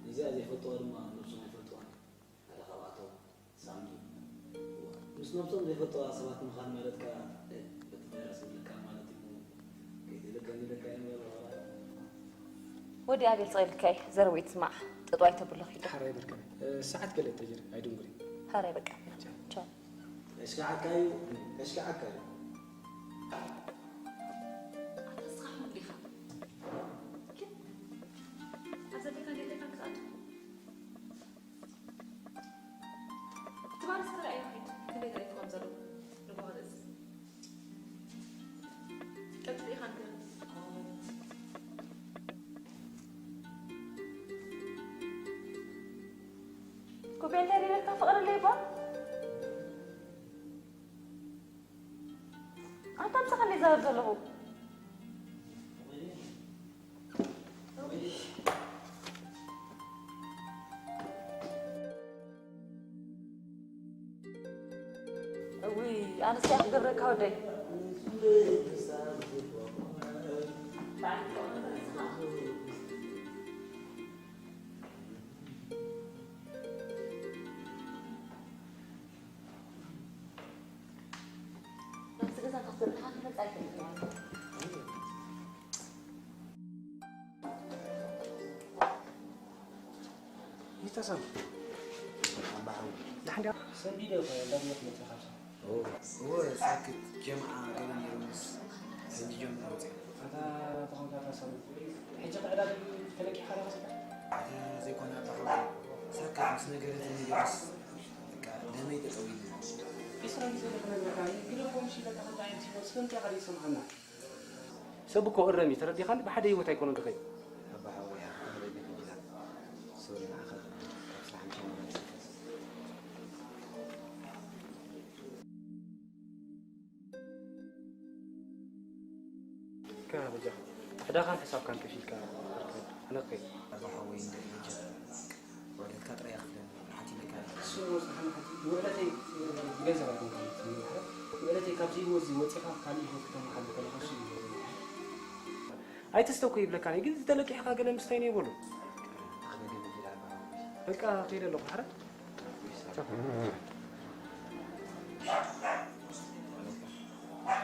ነዚኣ ዘይፈልጥዋ ድማ ነብሶም ኣይፈልጥዋን። ሓደ ካብኣቶም ሳሚ እዩ። እዋ፣ ምስ ነብሶም ዘይፈልጥዋ ሰባት ምኻድ ማለት ከኣ፣ እ፣ በቲ ቫይረስ ይብለካ ማለት እዩ። ከይትልከኒ ኢለካ እየ እምበር፣ ወዲ ኣቤል፣ ስቕ ኢልካ እዩ ዘረቡ ይትስማዕ። ጠጠው ኣይተብሎ ኪዱ። ሓራይ በርከ። እ፣ ሰዓት ገለ ተጀር ኣይድንጉሪ። ሓራይ በቃ። ቻው። ቻው። ከሽክዓካ እዩ፣ ከሽክዓካ እዩ። ኣታ ንስኻ ሕሙም ዲኻ? ግን ኣብ ዘለካ ገለ ኢልካ ክትኣቱ? እቲ ባር እስከ ርኣዮ ኪድ፣ ክንደይ ተሪፉ ከም ዘሎ ንጎሆ ርእስ። ቀጽሊ ኢኻ ንገር። ኩቤ እንድሕር ኢለካ ፍቕሪ ኣለይ እባ። ኣንታ ምሳኻ እንደ ዝዛረብ ዘለኹ። እውይ፣ ኣነስ እያ ክገብረካ ወደይ። ናብዚ ገዛ እንተኽትበልካ ክመጽእ ኣይክእልን እየ። ይተሰም። ኣባሓው። ዳሕንዳ። ሰንቢደ እኮ እየ፣ እንዳግመት መጽእ ካብ ሰብ። ኦ፣ እወ፣ ሳክት ጀምዓ ገለ ነይሩ ምስ ሕጂ ጀምሮ ወጽእ። ኣታ ተኾንካ እታ ሰብ። ሕጂ ክዕዳ ድዩ ተለቂሕካ ዶ ከሰካ? ኣታ ዘይኮነ ኣባሓው። ሳክት ምስ ነገረ ተነጊሩስ፣ በቃ፣ ደመይ ጠጠው ኢሉ። ዒስራ ግዜ ዶ ክነግረካ እዩ? ግደፎም እሺ፣ በቃ፣ ከምዚ ዓይነት ህይወት ስለ እንታይ ኢኻ ዘይትሰምዓና? ሰብ እኮ እረም እዩ፣ ተረዲኻኒ? ብሓደ ህይወት ኣይኮነን ክኸይድ። ኣባ ሓወይ፣ ኣብ ሓደ ቤት እንጀራ። ሶሪ፣ ንዓኻ ካብ ስራሕ ምሸት ንመለስ። ከ በጃኻ፣ ዕዳኻን ሕሳብካን ከፊልካ ኣርክበኒ። ኣነ ክኸይድ። ኣባ ሓወይ፣ እንደ በጃ። ውዕለትካ ጥራይ ኣኽፍለኒ፣ ንሓቲ ኢለካ እየ። እሱ ንወስድ ሓንቲ ውዕለተይ ብገንዘብ ኣይኮንኩን ዝምርሖ። ውዕለተይ ካብዚ ህይወት እዚ ወጺኻ ካልእ ህይወት ክተመሓድር ከለኻ እሱ እዩ ህይወተይ። ኣይትስተ እኮ ይብለካን እየ፣ ግን ተለቂሕካ ገለ ምስታይ ነው ይበሉ። ኣኽበደ በጅል ኣባ ሓወይ። በቃ ከይደ ኣለኹ፣ ሓረ።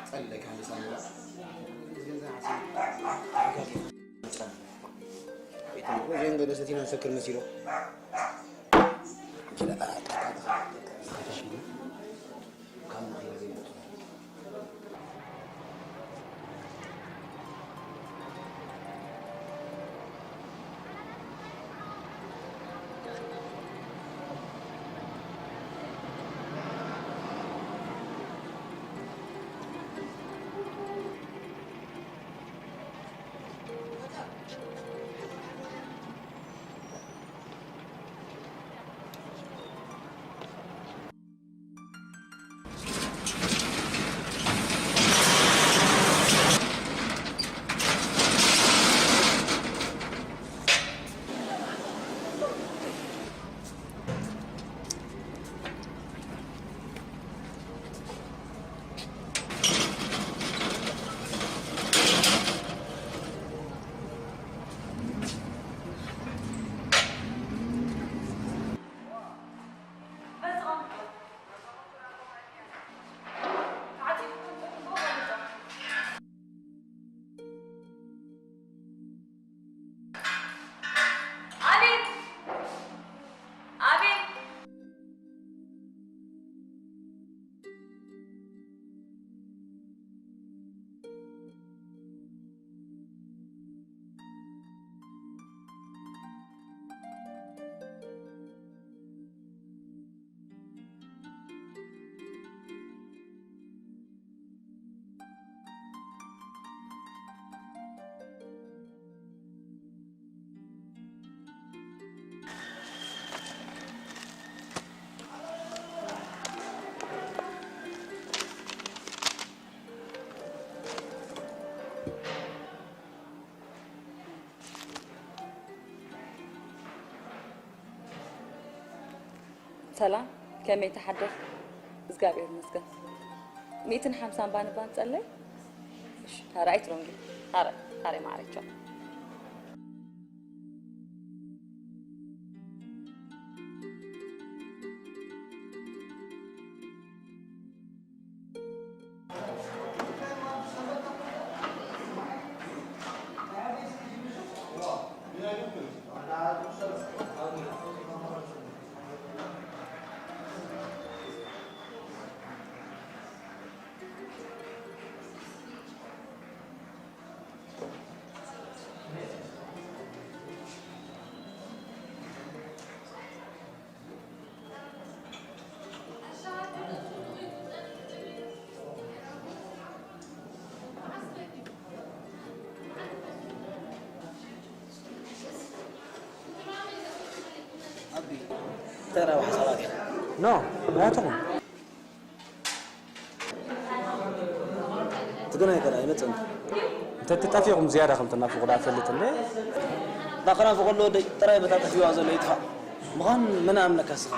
ጸለካ ንሳንላ። ወይን ገለ ሰቲና ንሰክር መሲሉ። ሰላም፣ ከመይ ተሓደር? እግዚኣብሔር ይመስገን። ሚእትን ሓምሳን ባንባን ጸለይ? እሺ፣ ሃራይ ትሮንጊ። ሃራይ፣ ሃራይ ማዕረይ፣ ቻው። ተራ ሓሳባት ኢና። ኖ ናትኹም ትግናይ ከላ ኣይመፅን። እንተትጠፊኹም ዝያዳ ከም ትናፍቑ ዳ ፈልጥ እንደ ዳኸናፉ ከሎ ወደይ ጥራይ በታ ጠፊዋ ዘሎ ይጥፋእ ምዃን መን ኣምነካ ስኻ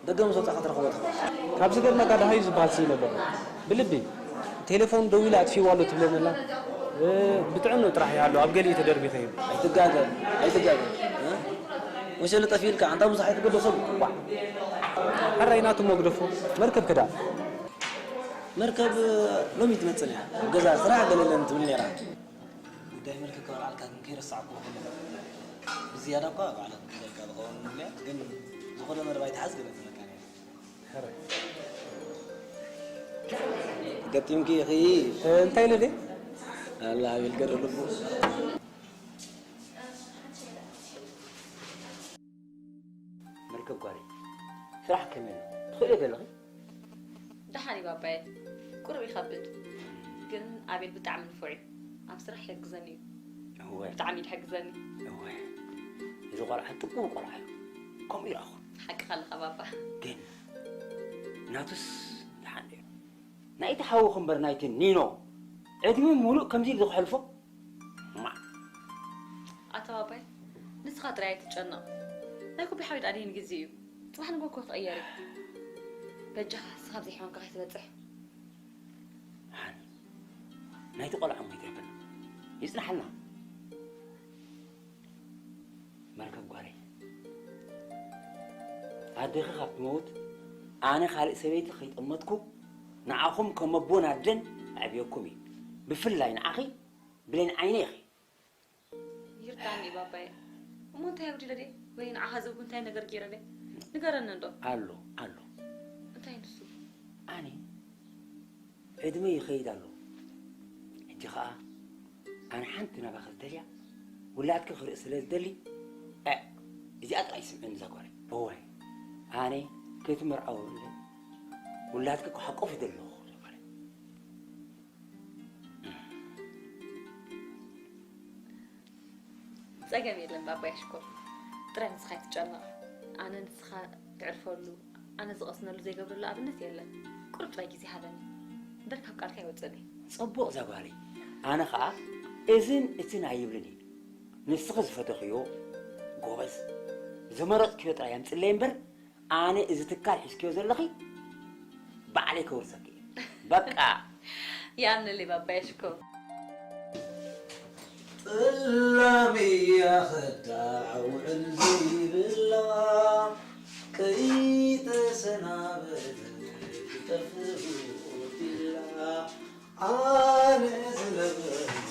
ደገ ምስ ወፃ ክትረኽቦ ትኽእል። ካብ ዝገርመካ ደሃዩ ዝበሃል ስኢነ ኣለኹ ብልቢ ቴሌፎን ደዊለ ኣጥፊዋ ኣሎ ትብለኒ ኣላ ብጥዕንኡ ጥራሕ ይሃሉ ኣብ ገሊኡ ተደርቢኸ እዩ። ኣይትጋገ ኣይትጋገ መሸለ ጠፊልካ ኣንታ ብዙሕ ኣይትገዶ ሰብ ዋ ሕራይ ናቱ መግደፎ መርከብ ክዳ መርከብ ሎሚ ትመፅን እያ ገዛ ስራሕ ገለለን ትብል ነራ ጉዳይ መርከብ ከበልዓልካ ግን ከይረሳዕኩዎ ከለኹ ብዝያዳ እኳ ባዕላ ክትበልካ ዝኸውን እያ ግን ዝኾነ መደብ ኣይትሓዝ ገለ ትብለካ ነራ ሕራይ ገጢምኪ ኢኺ እንታይ ኢለ ድየ ኣላ ኣቤል ገረ ልቡ መርከብ ጓሪ ስራሕ ከመይ ኣሎ ትኽእልዮ ዘለኺ ደሓን እዩ ባባየ ቁሩብ ይኸብድ ግን ኣቤል ብጣዕሚ ንፉዕ እዩ ኣብ ስራሕ ይሕግዘኒ እዩ እወ ብጣዕሚ እዩ ዝሕግዘኒ እወ እዚ ቆልዓ ጥቁር ቆልዓ እዩ ከምኡ ይረኣኹ ሓቅኻ ኣለኻ ባባ ግን ናቱስ ደሓን እዩ ናይቲ ሓውኺ እምበር ናይቲ ኒኖ ዕድመ ሙሉእ ከምዚ ኢሉ ዝኽሕልፎ ኣታ ባባይ ንስኻ ጥራይ ኣይትጨነቕ ናይ ኩቢ ሓዊት ኣድሂን ግዜ እዩ ጽባሕ ንጎ እኮ ክቕየር እዩ በጃኻ ንስኻ ኣብዚ ሕማምካ ከይትበጽሕ ናይቲ ቆልዓ እሞ ይትረፈና ይጽናሓልና መርከብ ጓለይ ኣደኺ ካብ ትመውት ኣነ ካልእ ሰበይቲ ከይጠመትኩ ንዓኹም ከም ኣቦን ኣደን ኣዕብየኩም እየ ብፍላይ ንዓኺ ብሌን ዓይነይ ኢኺ ይርዳኒ ባባየ እሞ እንታይ ኣጉዲለ ድየ ወይ ንዓኻ ዘብኩ እንታይ ነገር ገይረ ድየ ንገረኒ እንዶ ኣሎ ኣሎ እንታይ ንሱ ኣነ ዕድመ ይኸይድ ኣሎ ሕጂ ኸዓ ኣነ ሓንቲ ናባኺ ዝደልያ ውላድኪ ክርኢ ስለ ዝደሊ እ እዚኣ ጥራይ ስምዕኒ እዛ ጓለይ እወ ኣነ ከይትምርዓዊ እንደ ውላድኪ ክሓቁፍ ይደለኹ እዛ ጓለይ ጸገም የለን ባባይ ሽኮር ጥራይ ንስኻ ኣይትጨነቕ ኣነ ንስኻ ትዕርፈሉ ኣነ ዝቐስነሉ ዘይገብረሉ ኣብነት የለን ቁሩብ ጥራይ ግዜ ሃበኒ እምበር ካብ ቃልካ ኣይወፅእን እየ። ፅቡቕ እዛ ጓለይ ኣነ ኸዓ እዝን እትን ኣይብልን እየ ንስኺ ዝፈተኽዮ ጎበዝ ዝመረፅክዮ ጥራይ ኣምፅለይ እምበር ኣነ እዚ ትካል ሒዝክዮ ዘለኺ ባዕለይ ከውርሰኪ እየ በቃ ይኣምነለይ ባባየ ሽኮር ጥላምያ ኸዳ ውዕል ዘይብላ ከይተሰናበተት ትጠፍእ ኢላ ኣነ ዝነበርኩ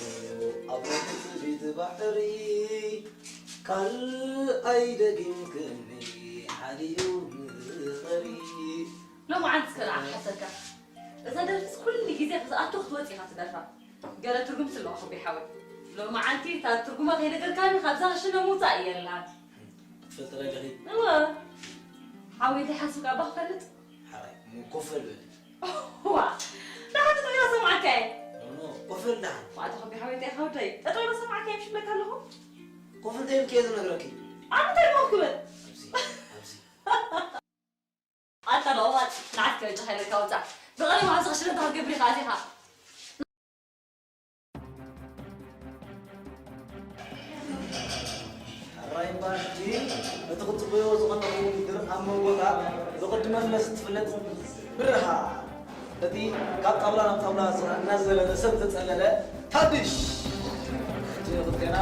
ኣብ ትጽቢት ባሕሪ ካልኣይ ደጊምክኒ ሓዲኡ ምኸሪ ሎማዓንቲ እስከ ንዓ ክሓተካ እዛ ደርፍስ ኩሉ ግዜ ክትኣቱ ክትወፅ ኢኻ ትደርፋ ገለ ትርጉም ስለዋ ክቡይ ሓወይ ሎማዓንቲ እታ ትርጉማ ከይነገርካኒ ካብዛ ክሽነ ምውፃእ እየ ኣለሃት ክትፈልጢ ደሊኺ እወ ሓወይ እንታይ ሓስብካ እባ ክፈልጥ ሓራይ ኮፈል በል ዋ ደሓን ተጠቂማ ሰማዕካ እየ ኮፈል ደሓን ማዕተ ከቢ ሓወይ እንታይ ሓወደይ ጠጠቂማ ሰማዕካ እየ ሽብለካ ኣለኹ ኮፈል ተይልክ እየ ዝነግረኪ ኣንታይ ሞ ክብል ኣብዚ ኣብዚ ኣታ ለዋዋጥ ንዓት ከእጅኻ ኢለካ ውፃእ ብቐደም ኣብዚ ክሽነ እንታይ ክትገብር ኢኻ ኣዚኻ ሕራይ እምበኣር ሕጂ እቲ ክትጽበይዎ ዝቐነኹም ውድድር ኣብ መንጎታ ቅድመ መለስ ትፍለጥ ብርሃ፣ እቲ ካብ ጣውላ ናብ ጣውላ እናዘለለ ሰብ ተጸለለ ታድሽ። እቲ ክልቴና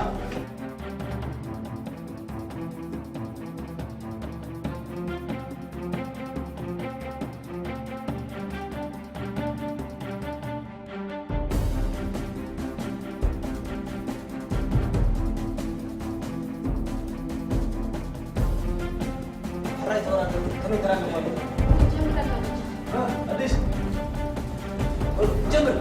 ሕራይ ተወዳደሩ። ከመይ ተራኺብካ ኣሎ? ጀምር። እ፣ ኣዲስ። ጀምር።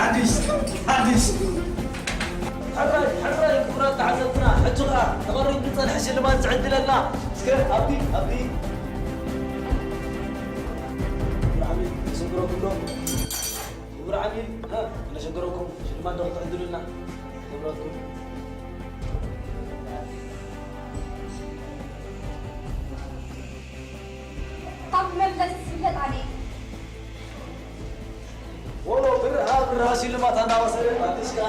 ኣዲስ፣ ኣዲስ። ሕራይ፣ ሕራይ፣ ክቡራት ተዓዘብትና፣ ሕጂ ኸኣ ተቐሪቡ ዝጸንሐ ሽልማት ዝዕድለና። እስከ ኣብቲ፣ ኣብቲ። ብጣዕሚ ተሰግረኩም ዶ? ክቡር ዓሚል፣ እ፣ እናሸገረኩም ሽልማት ዶ ክትዕድሉልና? ክብረትኩም። ካብ መፍለስ ዝፍለጥ ኣነ። ወሎ ብርሃ፣ ብርሃ ሽልማት ኣናባሰረ፣ ኣዲስ ከኣ።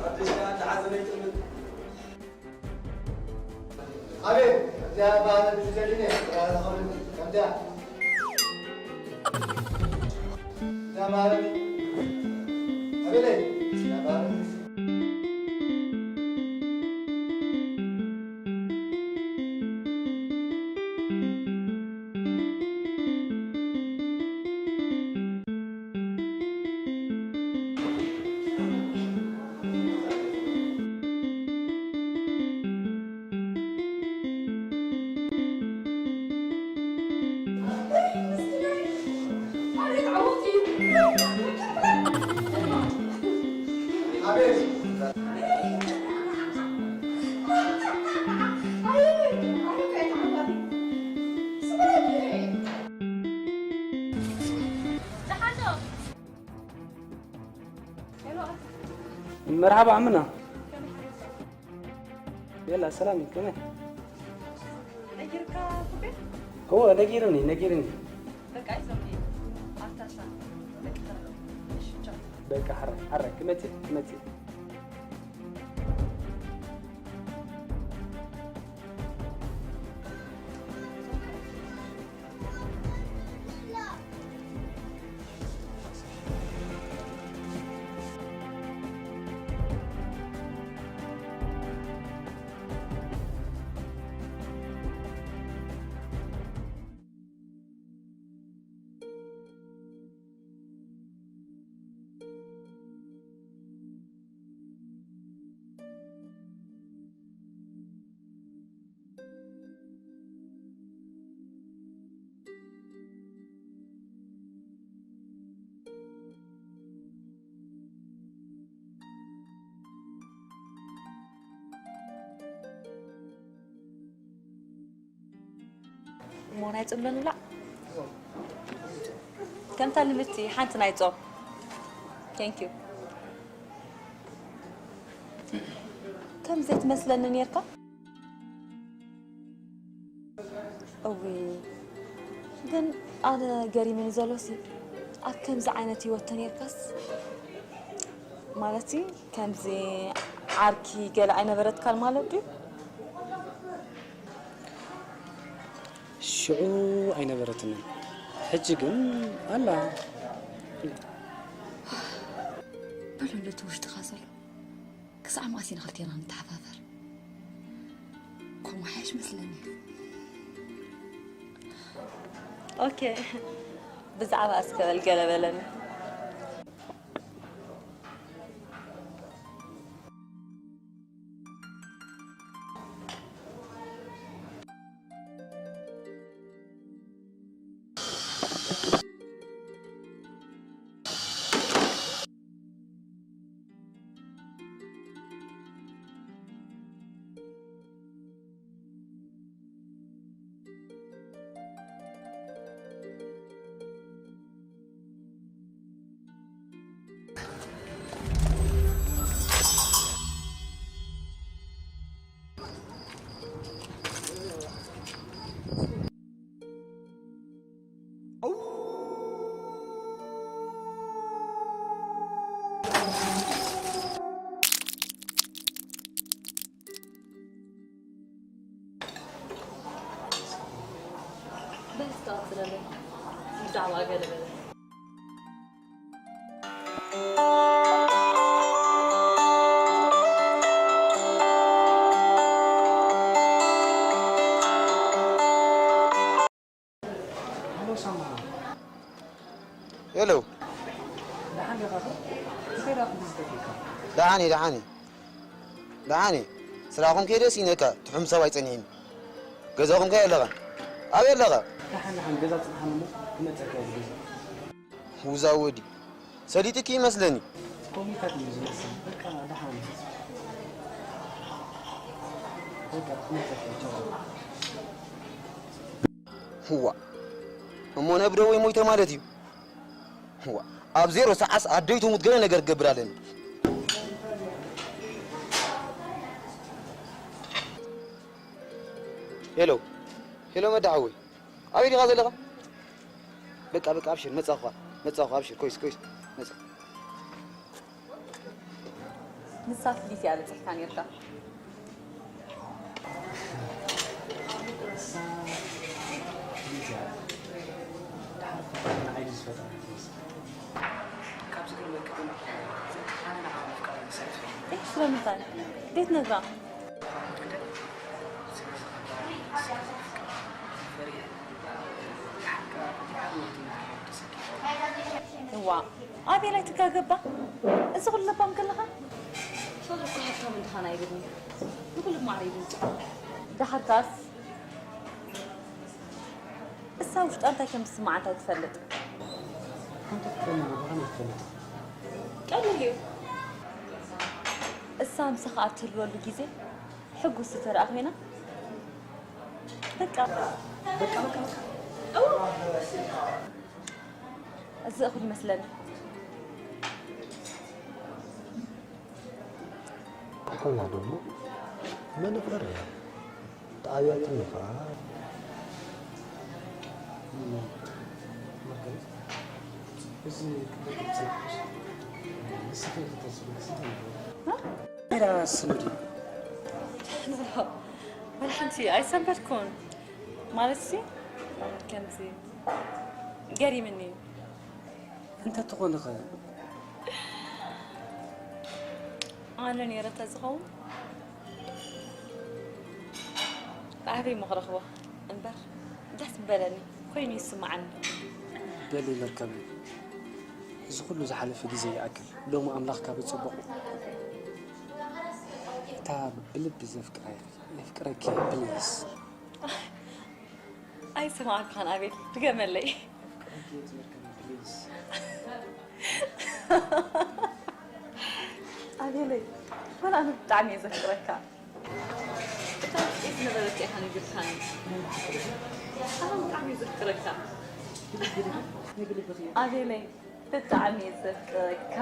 ኣዲስ ከኣ፣ እንዳ ሓዘነ ይጥምት። ኣቤት፣ እዚኣ ባህሪ ትደልኒ እያ። ከምዚኣ። እዚኣ ባህሪ። ኣቤለይ፣ እዚኣ ባህሪ። መርሓባ ዓምና። የላ ሰላም እዩ፣ ከመይ? ነጊርካ ኩቤ? እወ፣ ነጊርኒ፣ ነጊርኒ። በቃ፣ ይዞም ይሄድ። ኣታሳ፣ በቃ፣ እሺ፣ ቻው። በቃ፣ ሓራይ፣ ሓራይ፣ ክመጽእ፣ ክመጽእ። እሞ ናይ ጾም ዶ ንብላዕ? ከምታ ልምድቲ ሓንቲ ናይ ጾም። Thank you። ከም ዘይትመስለኒ ኔርካ። እውይ፣ ግን ኣነ ገሪምኒ ዘሎሲ፣ ኣብ ከምዚ ዓይነት ህይወት ተነይርካስ፣ ማለትሲ ከምዚ ዓርኪ ገለ ኣይነበረትካን ማለት ድዩ? ሽዑ ኣይነበረትንን፣ ሕጂ ግን ኣላ። በሉ፣ ነቲ ውሽጥኻ ዘሎ ክሳዕ መኣስ ኢና ክልቴና ንተሓፋፈር? ከምኡ ሓይሽ መስለኒ። ኦኬ፣ ብዛዕባ እስከ በል ገለ በለኒ። በል እስከ ቀጽለለይ። ብዛዕባ ገለ በለ። ሄሎ። ደሓን ዲኻ? እንታይ ደኣ ክንዲ ዝጠፊእካ? ደሓን እየ፣ ደሓን እየ። ደሓን እየ። ስራኹም ከይደ ሲነካ ትሑም ሰብ ኣይጸኒሕን። ገዛኹም ከይ ኣለኻ? ኣበይ ኣለኻ? ደሓን፣ ደሓን፣ ገዛ ጽንሓኒ እሞ ክመጸካ እየ ገዛ። ውዛ ወዲ። ሰሊጥኪ ይመስለኒ። ኮሚታት እዩ ዝመስል። በቃ ደሓን። በቃ ክመጸካ እየ። ቻው። ህዋ። እሞ ነብዶ ወይ ሞይተ ማለት እዩ? ህዋ። ኣብ ዜሮ ሰዓስ ኣደይ ትሙት ገለ ነገር ክገብር ኣለኒ። ሄሎ። ሄሎ መዳ ሓወይ። ኣበይ ዲኻ ዘለኻ? በቃ፣ በቃ፣ ኣብሽር፣ መጻኹ፣ መጻኹ፣ ኣብሽር፣ ኮይስ፣ ኮይስ፣ መጻ። ንሳ ፍሊት እያ በጺሕካ ኔርካ። ንሳ ፍሊት እያ። ንዓይ ዝፈጠረት ትመስል። ካብዚ ግን ወቂ ግን ኣነ ንዓኣ ምፍቃር መሰረት ፈይኑ። እይ፣ ስለምንታይ? እንዴት ነግራ? እዋ፣ ኣቤላይ ትጋገባ? እዚ ኩሉ ለባም ከለኻ? ሶሎ እኮ ሃብታም እንድኻን ኣይብልኒ። ንኹሉ ማዕረ ይብልጽ። ደሓርካስ? እሳ ውሽጣ እንታይ ከም ዝስምዓ እንታይ ትፈልጥ? ኣንተ ክትፈልጥ ምዃን ኣይትፈልጥ። ቀሊል እዩ። እሳ ምሳኻ ኣብ ትህልወሉ ግዜ ሕጉስ ተረኣ ኮይና፣ በቃ። በቃ፣ በቃ፣ በቃ። እዚ እኹል ይመስለኒ። ኣሕዋትና ደሞ መነፈር እያ። ጣብያ ትንፋ። መርገም፣ እዚ ክበቅል ዝጸንሐሽ ንስኺ ኢኺ ተስብሒ ስንት ነበር? ሜዳ ስንዲ። ወላ ሓንቲ ኣይሰንበድኩን። ማለትሲ፣ ከምዚ ገሪምኒ እዩ። እንተ ትኾንኸ? ኣነ ነይረ ተዝኸውን ብዓበይ ምኽረኽቦ እምበር ደስ ምበለኒ ኮይኑ ይስምዓኒ። በሊ መርከበይ፣ እዚ ኩሉ ዝሓለፈ ግዜ ይኣክል። ሎሚ ኣምላኽ ካብ ጽቡቕ እታ ብልቢ ዘፍቅራ የፍቅረኪ ፕሊዝ። ኣይሰማዕኩኻን ኣቤል፣ ድገመለይ። ኣቤለይ፣ ወላ ኣነ ብጣዕሚ እየ ዘፍቅረካ። እታ ውሽጢ ዝነበረት ኢኻ ነጊርካኒ። ኣነ ብጣዕሚ እየ ዘፍቅረካ። ኣቤለይ፣ ብጣዕሚ እየ ዘፍቅረካ።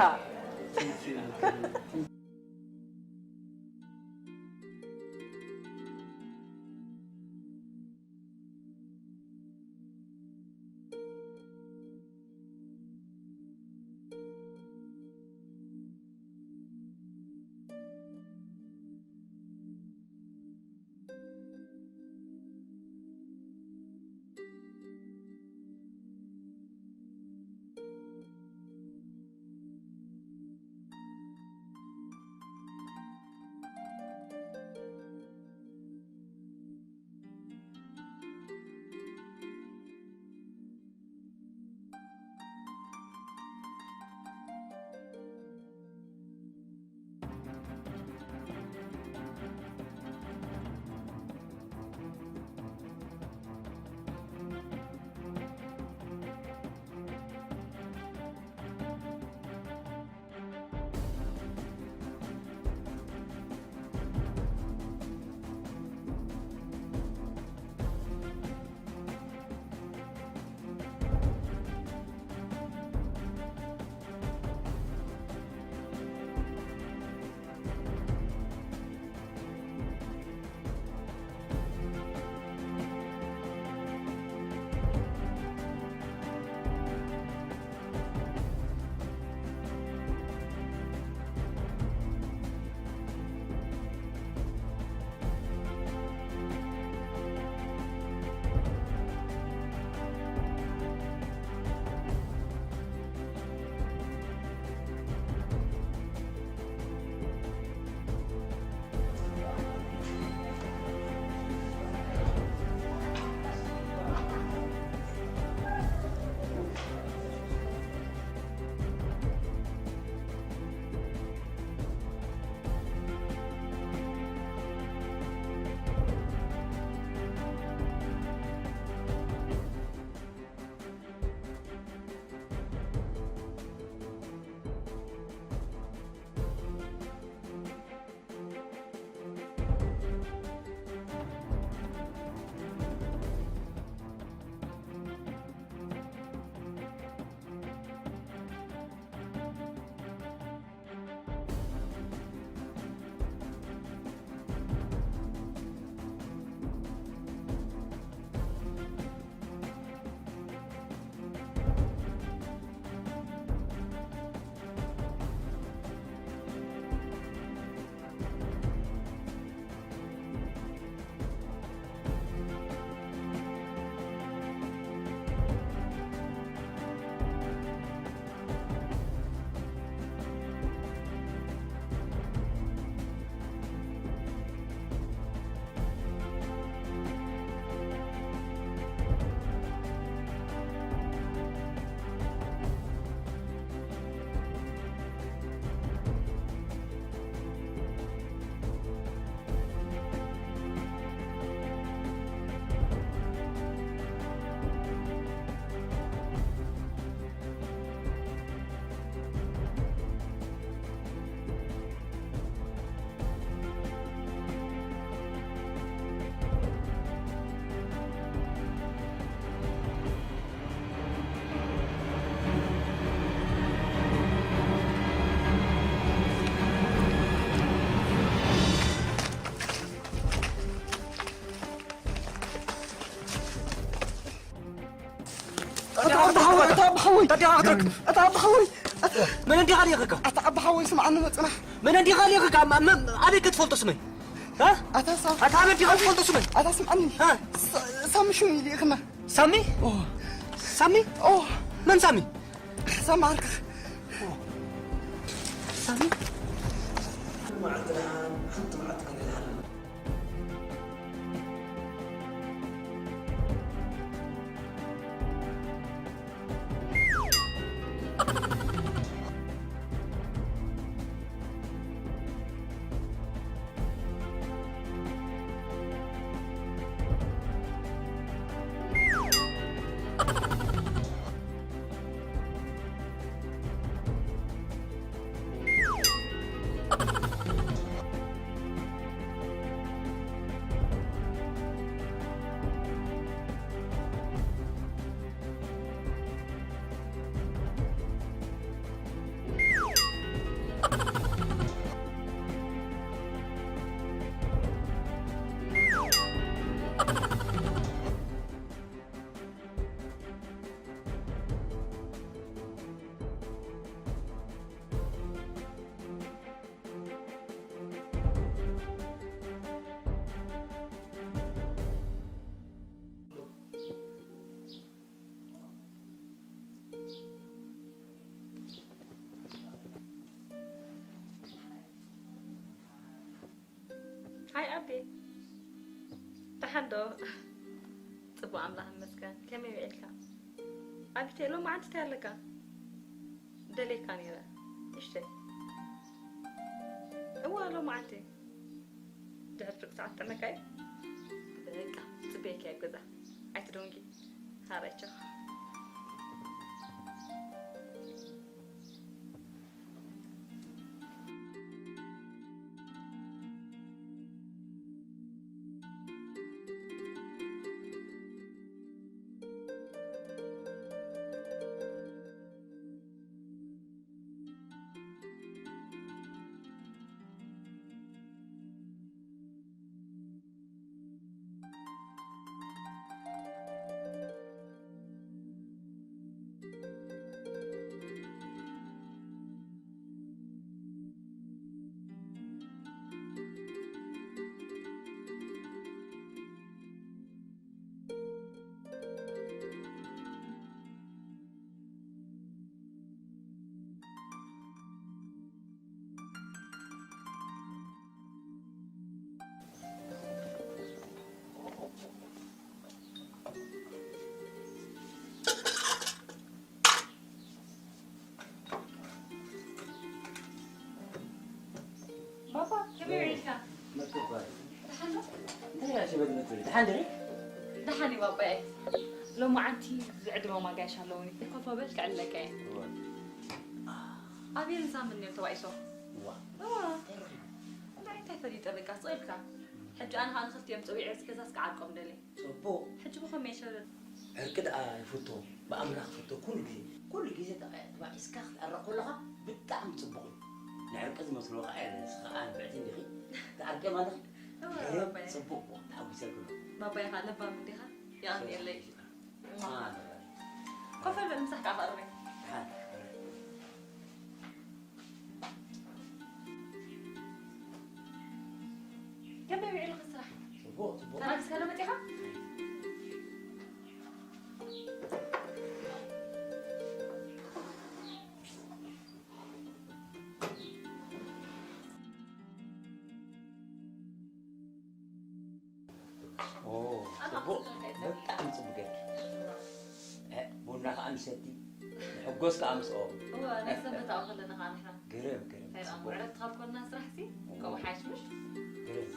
ኣታ ኣባ ሓወይ፣ ኣታ ኣባ ሓወይ። ኣታ ኣባ ሓወይ። ኣታ ኣባ ሓወይ። መን እንዲኻ ዲኻ? ኣታ ኣባ ሓወይ፣ ስምዓኒ መጽናሕ። መን እንዲኻ ዲኻ? ኣበይ ክትፈልጦ ስመይ? እ? ኣታ ሳም-፣ ኣታ ኣበይ እንዲኻ ትፈልጦ ስመይ? ኣታ ስምዓኒ። እ? ሳ-፣ ሳሚ ሽው ኢልክና። ሳሚ? ኦ። ሳሚ? ኦ። መን ሳሚ? ሳሚ ዓርክኽ። ሳሚ? መዓልቲ ደሓን፣ ሓንቲ መዓልቲ ክንልዓል። ሃይ ኣቤ፣ ደሓን ዶ? ጽቡቕ ኣምላኽ ይመስገን። ከመይ ውዒልካ? ኣቢተይ፣ ሎማዓንቲ እንታይ ኣለካ? ደልየካ ነይረ። እሽተይ። እዋ፣ ሎማዓንቲ። ድሕሪ ፍርቂ ሰዓት ክጥዕመካ እዩ። በቃ፣ ጽበየካ ኣብ ገዛ። ኣይትደንጊ። ሃራይ ቻው። ባባ፣ ከመይ ውዒልካ? መርገባይ። ደሓን ዶ? እንታይ ኢኻ ሽበት መትብሊ? ደሓን ዲኺ? ደሓን እየ ባባየ። ሎማዓንቲ ዝዕድሮ ማጋይሽ ኣለውኒ። ኮፍ በል፣ ከዕልለካ እየ። እወ። ኣቤልን ሳምን እዮም ተባኢሶም። እዋ። እዋ። እንታይ ረኺቡ? እንታይ፣ እንታይ ፈሊጠ፣ በቃ፣ ስቕ ኢልካ። ሕጂ ኣነ ኸኣ ንኽልቲኦም ጸዊዐ፣ እዚ ገዛስ ክዓርቆም ደልየ። ጽቡቕ። ሕጂ ብኸመይ ይሸርር? ዕርቂ ደኣ ይፍቶ፣ ብኣምላኽ ፍቶ ኩሉ ግዜ። ኩሉ ግዜ ተባ-፣ ተባኢስካ ክትዕረቕ ከለኻ ብጣዕሚ ጽቡቕ እዩ። ንዕርቂ ዝመስሎ ኸኣ የለን፣ ንስኺ ኸኣ ንፍዕቲ እንዲኺ፣ ትዓርቅዮም ኣለኺ። እወ፣ ገይረዮም ባባየ። ጽቡቕ፣ ተሓጒሰልኩም። ባባየ ኸኣ ለባም እንዲኻ፣ የቐንየለይ። አ፣ ባባየ። ኮፍ በል፣ ምሳሕ ከኣ ክቕርብ እየ። ደሓን። ከመይ ውዒልካ ስራሕ? ጽቡቕ፣ ጽቡቕ። ተናፊስካ ዶ መጺኻ? ኦ፣ ኣታ ጽቡቕ። ክትሰምዕ ከይትሰምዕ። ብጣዕሚ ጽቡቕ ጌርኪ። እ፣ ቡና ከኣ ምሰቲ፣ ንሕጎስ ከኣ ምስኦም። እወ፣ ናይ ሰንበት ኣብኡ ከለና ከኣ ንሕና። ግርም፣ ግርም፣ እንታይ ደኣ፣ ጽቡቕ። ዕረፍቲ ካብ ኮንና ስራሕሲ፣ እወ። ከምኡ ሓይሽ ምሽ? ግርም።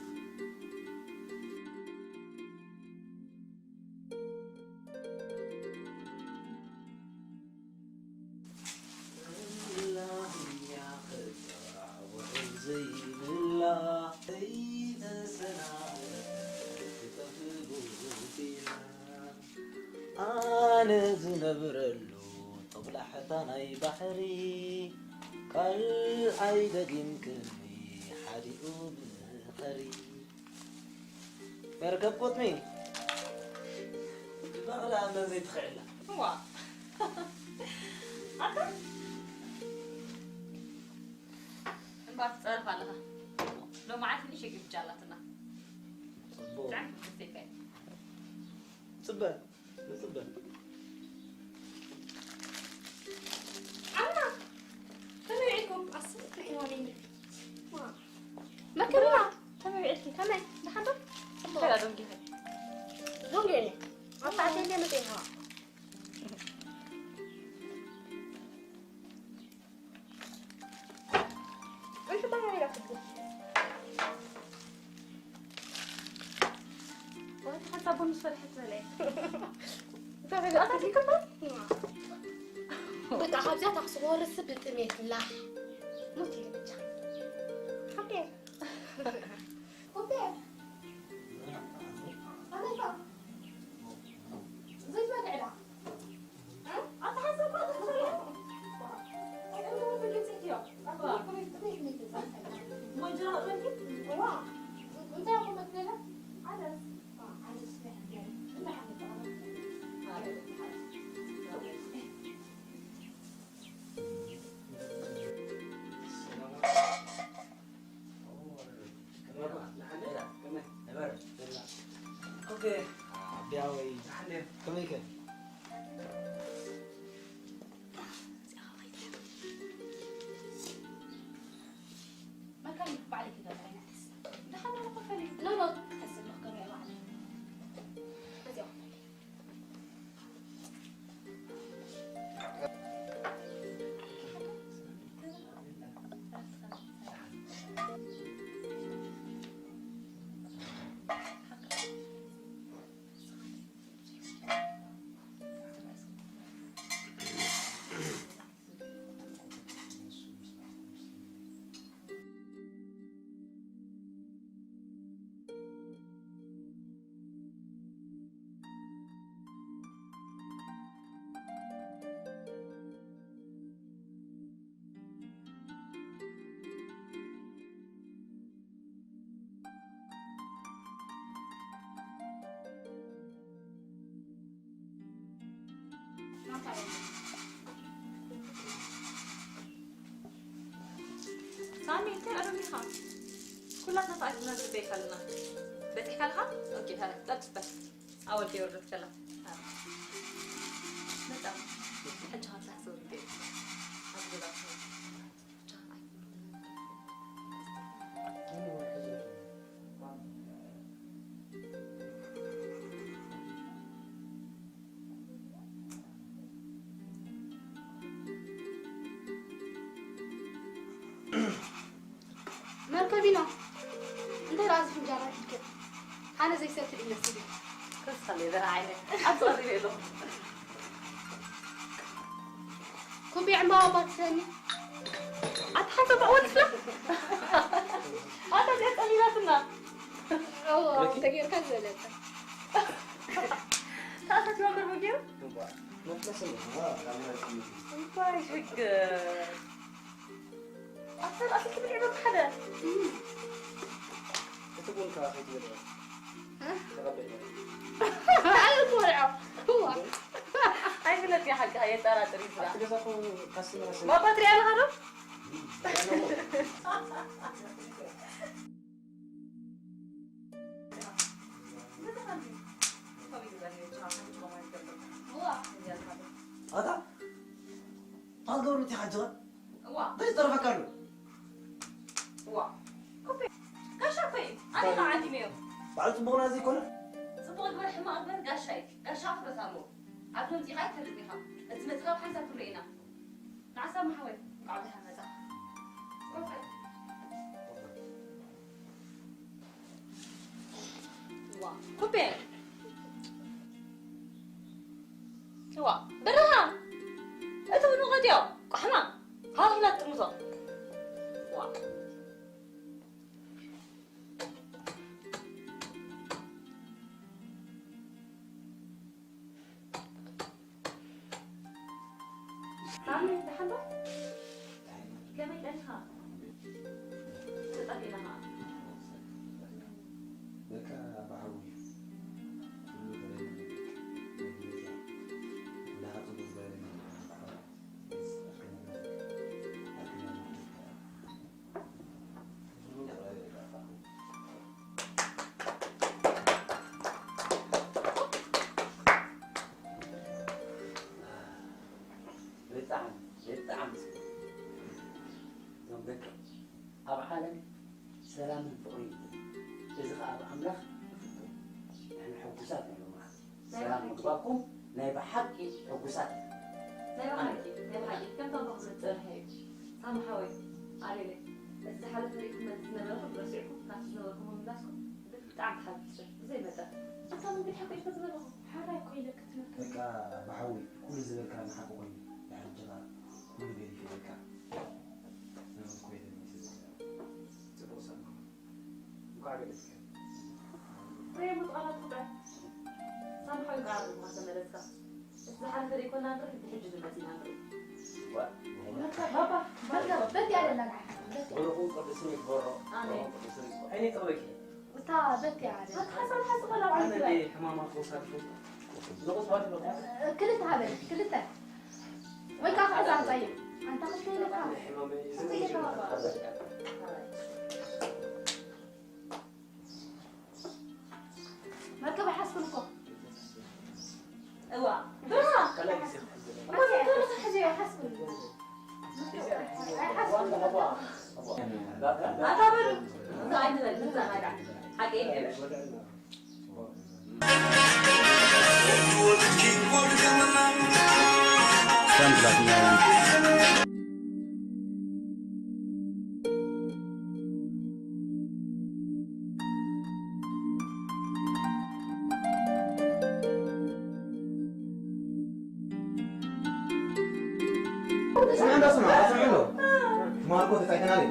ኣነ ዝነብረሉ ጦብላሕታ ናይ ባሕሪ፣ ካልኣይ ደጊምክኒ ሓዲኡ ብኸሪ። መርከብ ቁጥሚ፣ ባቕላ መን ዘይትኽዕላ? እዋ። ኣታ እምበር ትጸርፍ ኣለኻ። ሎማዓት ንእሽተይ ግብጃ ኣላትና። ጽቡቕ። ጥዕምቲ ክትሰይካ እያ። ጽበ፣ ንጽበ። ዓማ፣ ከመይ ውዒልኩም? ኣሰይ፣ ርሒባ ነይኒ። ዋ። መከሪና፣ ከመይ ውዒልኪ? ከመይ? ደሓን ዶ? ጽቡቕ። ከላ ዶንጊኺ። ዶንጊ እየ። ኣብ ሰዓት እንደ መጤ ነዋ። በቃ ካብዚኣ ታክሲ ክወርስ ብጥሜት ላሕ። ሞት ኢለ ብቻ። ኦኬ። ኦኬ። ኣመልካ። ዘይትበልዕ ዳ? ሳሚ፣ እንታይ ኣደሚኻ? ኩላትና ተኣኪብና ንጽበየካ ኣለና። በጺሕካ ኣለኻ? ኦኬ፣ ሃ፣ ጸብጽበ። ኣወል ከይወርደት ከላ። መጣ። ሕጂ ካብ ስራሕ ሰው ይገኝ። ኣብ ገዛ መርከቢኖ እንታይ ደኣ እዚ ፍንጃል ኣልዒልክዮ? ኣነ ዘይሰቲ ድዩ መሲሉ? ተስፋ ለይ ዘርዓ ዓይነ ኣብ ጸሪበ ኣለኹ። ኩቢ ዕምባባ ባትሰኒ። ኣታ ሓንሳብ ኣወልፍላ። ኣታ እዚኣ ጸሊላትና። እዋ፣ ተጌርካ ዝበለጸ። ታእሳት ወንበር መጌሩ? እንታይ ሽግር? ኣታ ኣቲ ትብልዒ በብሓደ። እቲ ቡን ከኣ ከይትበልዒ። ተቐበልኒ። ኣይትበልዖ። እዋ። ኣይፍለጥ እየ ሓቂ፣ ኣየጠራጥር እዩ ስራሕ። ኣብቲ ገዛ እኮ ካስተመር ኣሰ- ማባ ትሪኣ ኣለኻ ዶ? ኣታ፣ ኣትገብሩ እቲ ሓጅኻ? እዋ። እንታይ ዝተረፈካ ኣሎ? እዋ። ኮፒ። ጋሻ እኮ እዩ። ኣነ ነው ዓዲመዮ። በዓል ጽቡቕና ዘይኮነ? ጽቡቕ ግበር ሕማቕ ግበር ጋሻ እዩ። ጋሻ ኣኽብረት ኣለዎ። ኣብ ሎምጺኻ ኣይትፈልጥን ኢኻ። እቲ መጽኻ ብሓንሳብ ክንሪኦ ኢና። ንዓሳ መሓወይ፣ እንቋዕ ብደሓን መጻ። ዋ፣ ኩቤ። ዋ፣ ብርሃን። እቲ ብንቐትዮ፣ ቋሕማ። ሃው ኢላ ትጥርምዞ። ዋ። ሳሚ፣ ደሓን ዶ? ከመይ ቀኒኻ? ተጠፊእና ኸዓ። በቃ ብሓዊ እዩ። ኩሉ ተለይዩ። እንዳኻትኩም ዝበለኒ። ብጣዕሚ ብጣዕሚ ጽቡቕ። እዞም ደቂ ኣብ ዓለም ሰላምን ፍቕርን ይደልዩ። እዚ ኸኣ ብኣምላኽ ይፍቶ። ንሕና ሕጉሳት ኢና ሎምዓንቲ። ናይ ሰላም ብሓቂ። ምግባርኩም ናይ ብሓቂ ሕጉሳት ኢና። ናይ ብሓቂ ናይ ብሓቂ ከምቶም ተኽብር ጸንሐ እዩ። ሳሚ ሓወይ፣ ኣቤለይ፣ እቲ ዝሓለፈ ርኢኹም መልሲ ዝነበረኹም ረሲዕኩም ናብቲ ዝነበርኩም ምምላስኩም ብጣዕሚ ተሓጒሰ። ብዘይ መጠን። ኣታ ምን ብድሓ ኮይንካ ዝበለኹ? ሓራይ እኮ ኢለካ ትምህርቲ። በቃ ብሓዊ ኩሉ ዝበልካ ንሓቂ ኮይኑ ድሕሪ ጀማር ኩሉ ገዲፈ በቃ። ንመን እኮ የለን ይስልካ። ጽቡቕ ሰማዕ። እንኳዕ ገለጽካ። ዘየምልጥ ቃላት ትጥዕም። ሳምሓዊ ቃላት እኳ ተመለስካ። እቲ ዝሓለፈ ዘይኮና ንርኢ፣ እቲ ሕጂ ዝመጽእ ኢና ንርኢ። ዋ፣ ባባ፣ ባባ፣ በቲ ኣለና ንዓኻ፣ በቲ። ብሩኹን ቅዱስን ይግበሮ። ኣሜን። ብሩኹን ቅዱስን ይግበሮ። ዓይነይ ጠወቂ። እታ በቲ ኣለ። ኣታ ሓሳብ ሓስኻ ናብ ኣነ ዓለም ደይ ሕማማት ወሳድ ፈ-፣ ንቑስ ባቲ በቃ። ክልተ ሃበል፣ ክልተ። ወይ ከዓ ክሕዛ ኣምጻዮ። ኣንታ ክልተ ኢለካ። ሕማመይ እዩ። ክልተ ኢለካ ባባ። መርከብ ኣይሓዝኩን እኮ። እዋ፣ ብርሃ! እዋ፣ ብርሃ፣ ሕዚ ኣይሓዝኩን። ኣይሓዝኩን። ኣታ በሉ፣ እዛ ኣይትበል፣ ንዛ ናዳ። ሓቂ ይሄ። ስምዕ እንዳ ስምዕ፣ ስምዕ ኣሎ። ማርቆ ተጻይተና ነይ።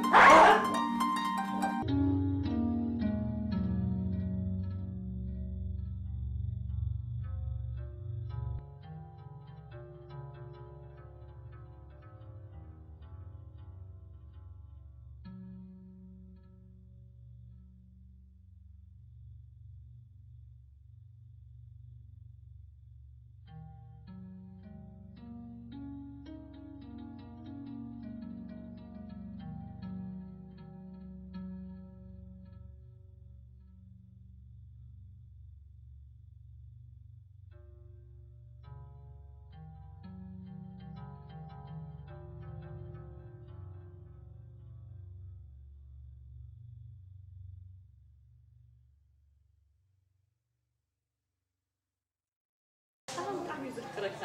ኣነ ብጣዕሚ እዩ ዘፍቅረካ።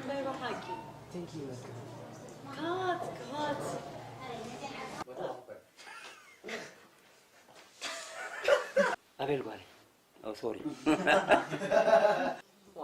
ናይ ብሓቂ። Thank you. ካት፣ ካት። ኣቤል ጓለይ። Oh, sorry. ዋ።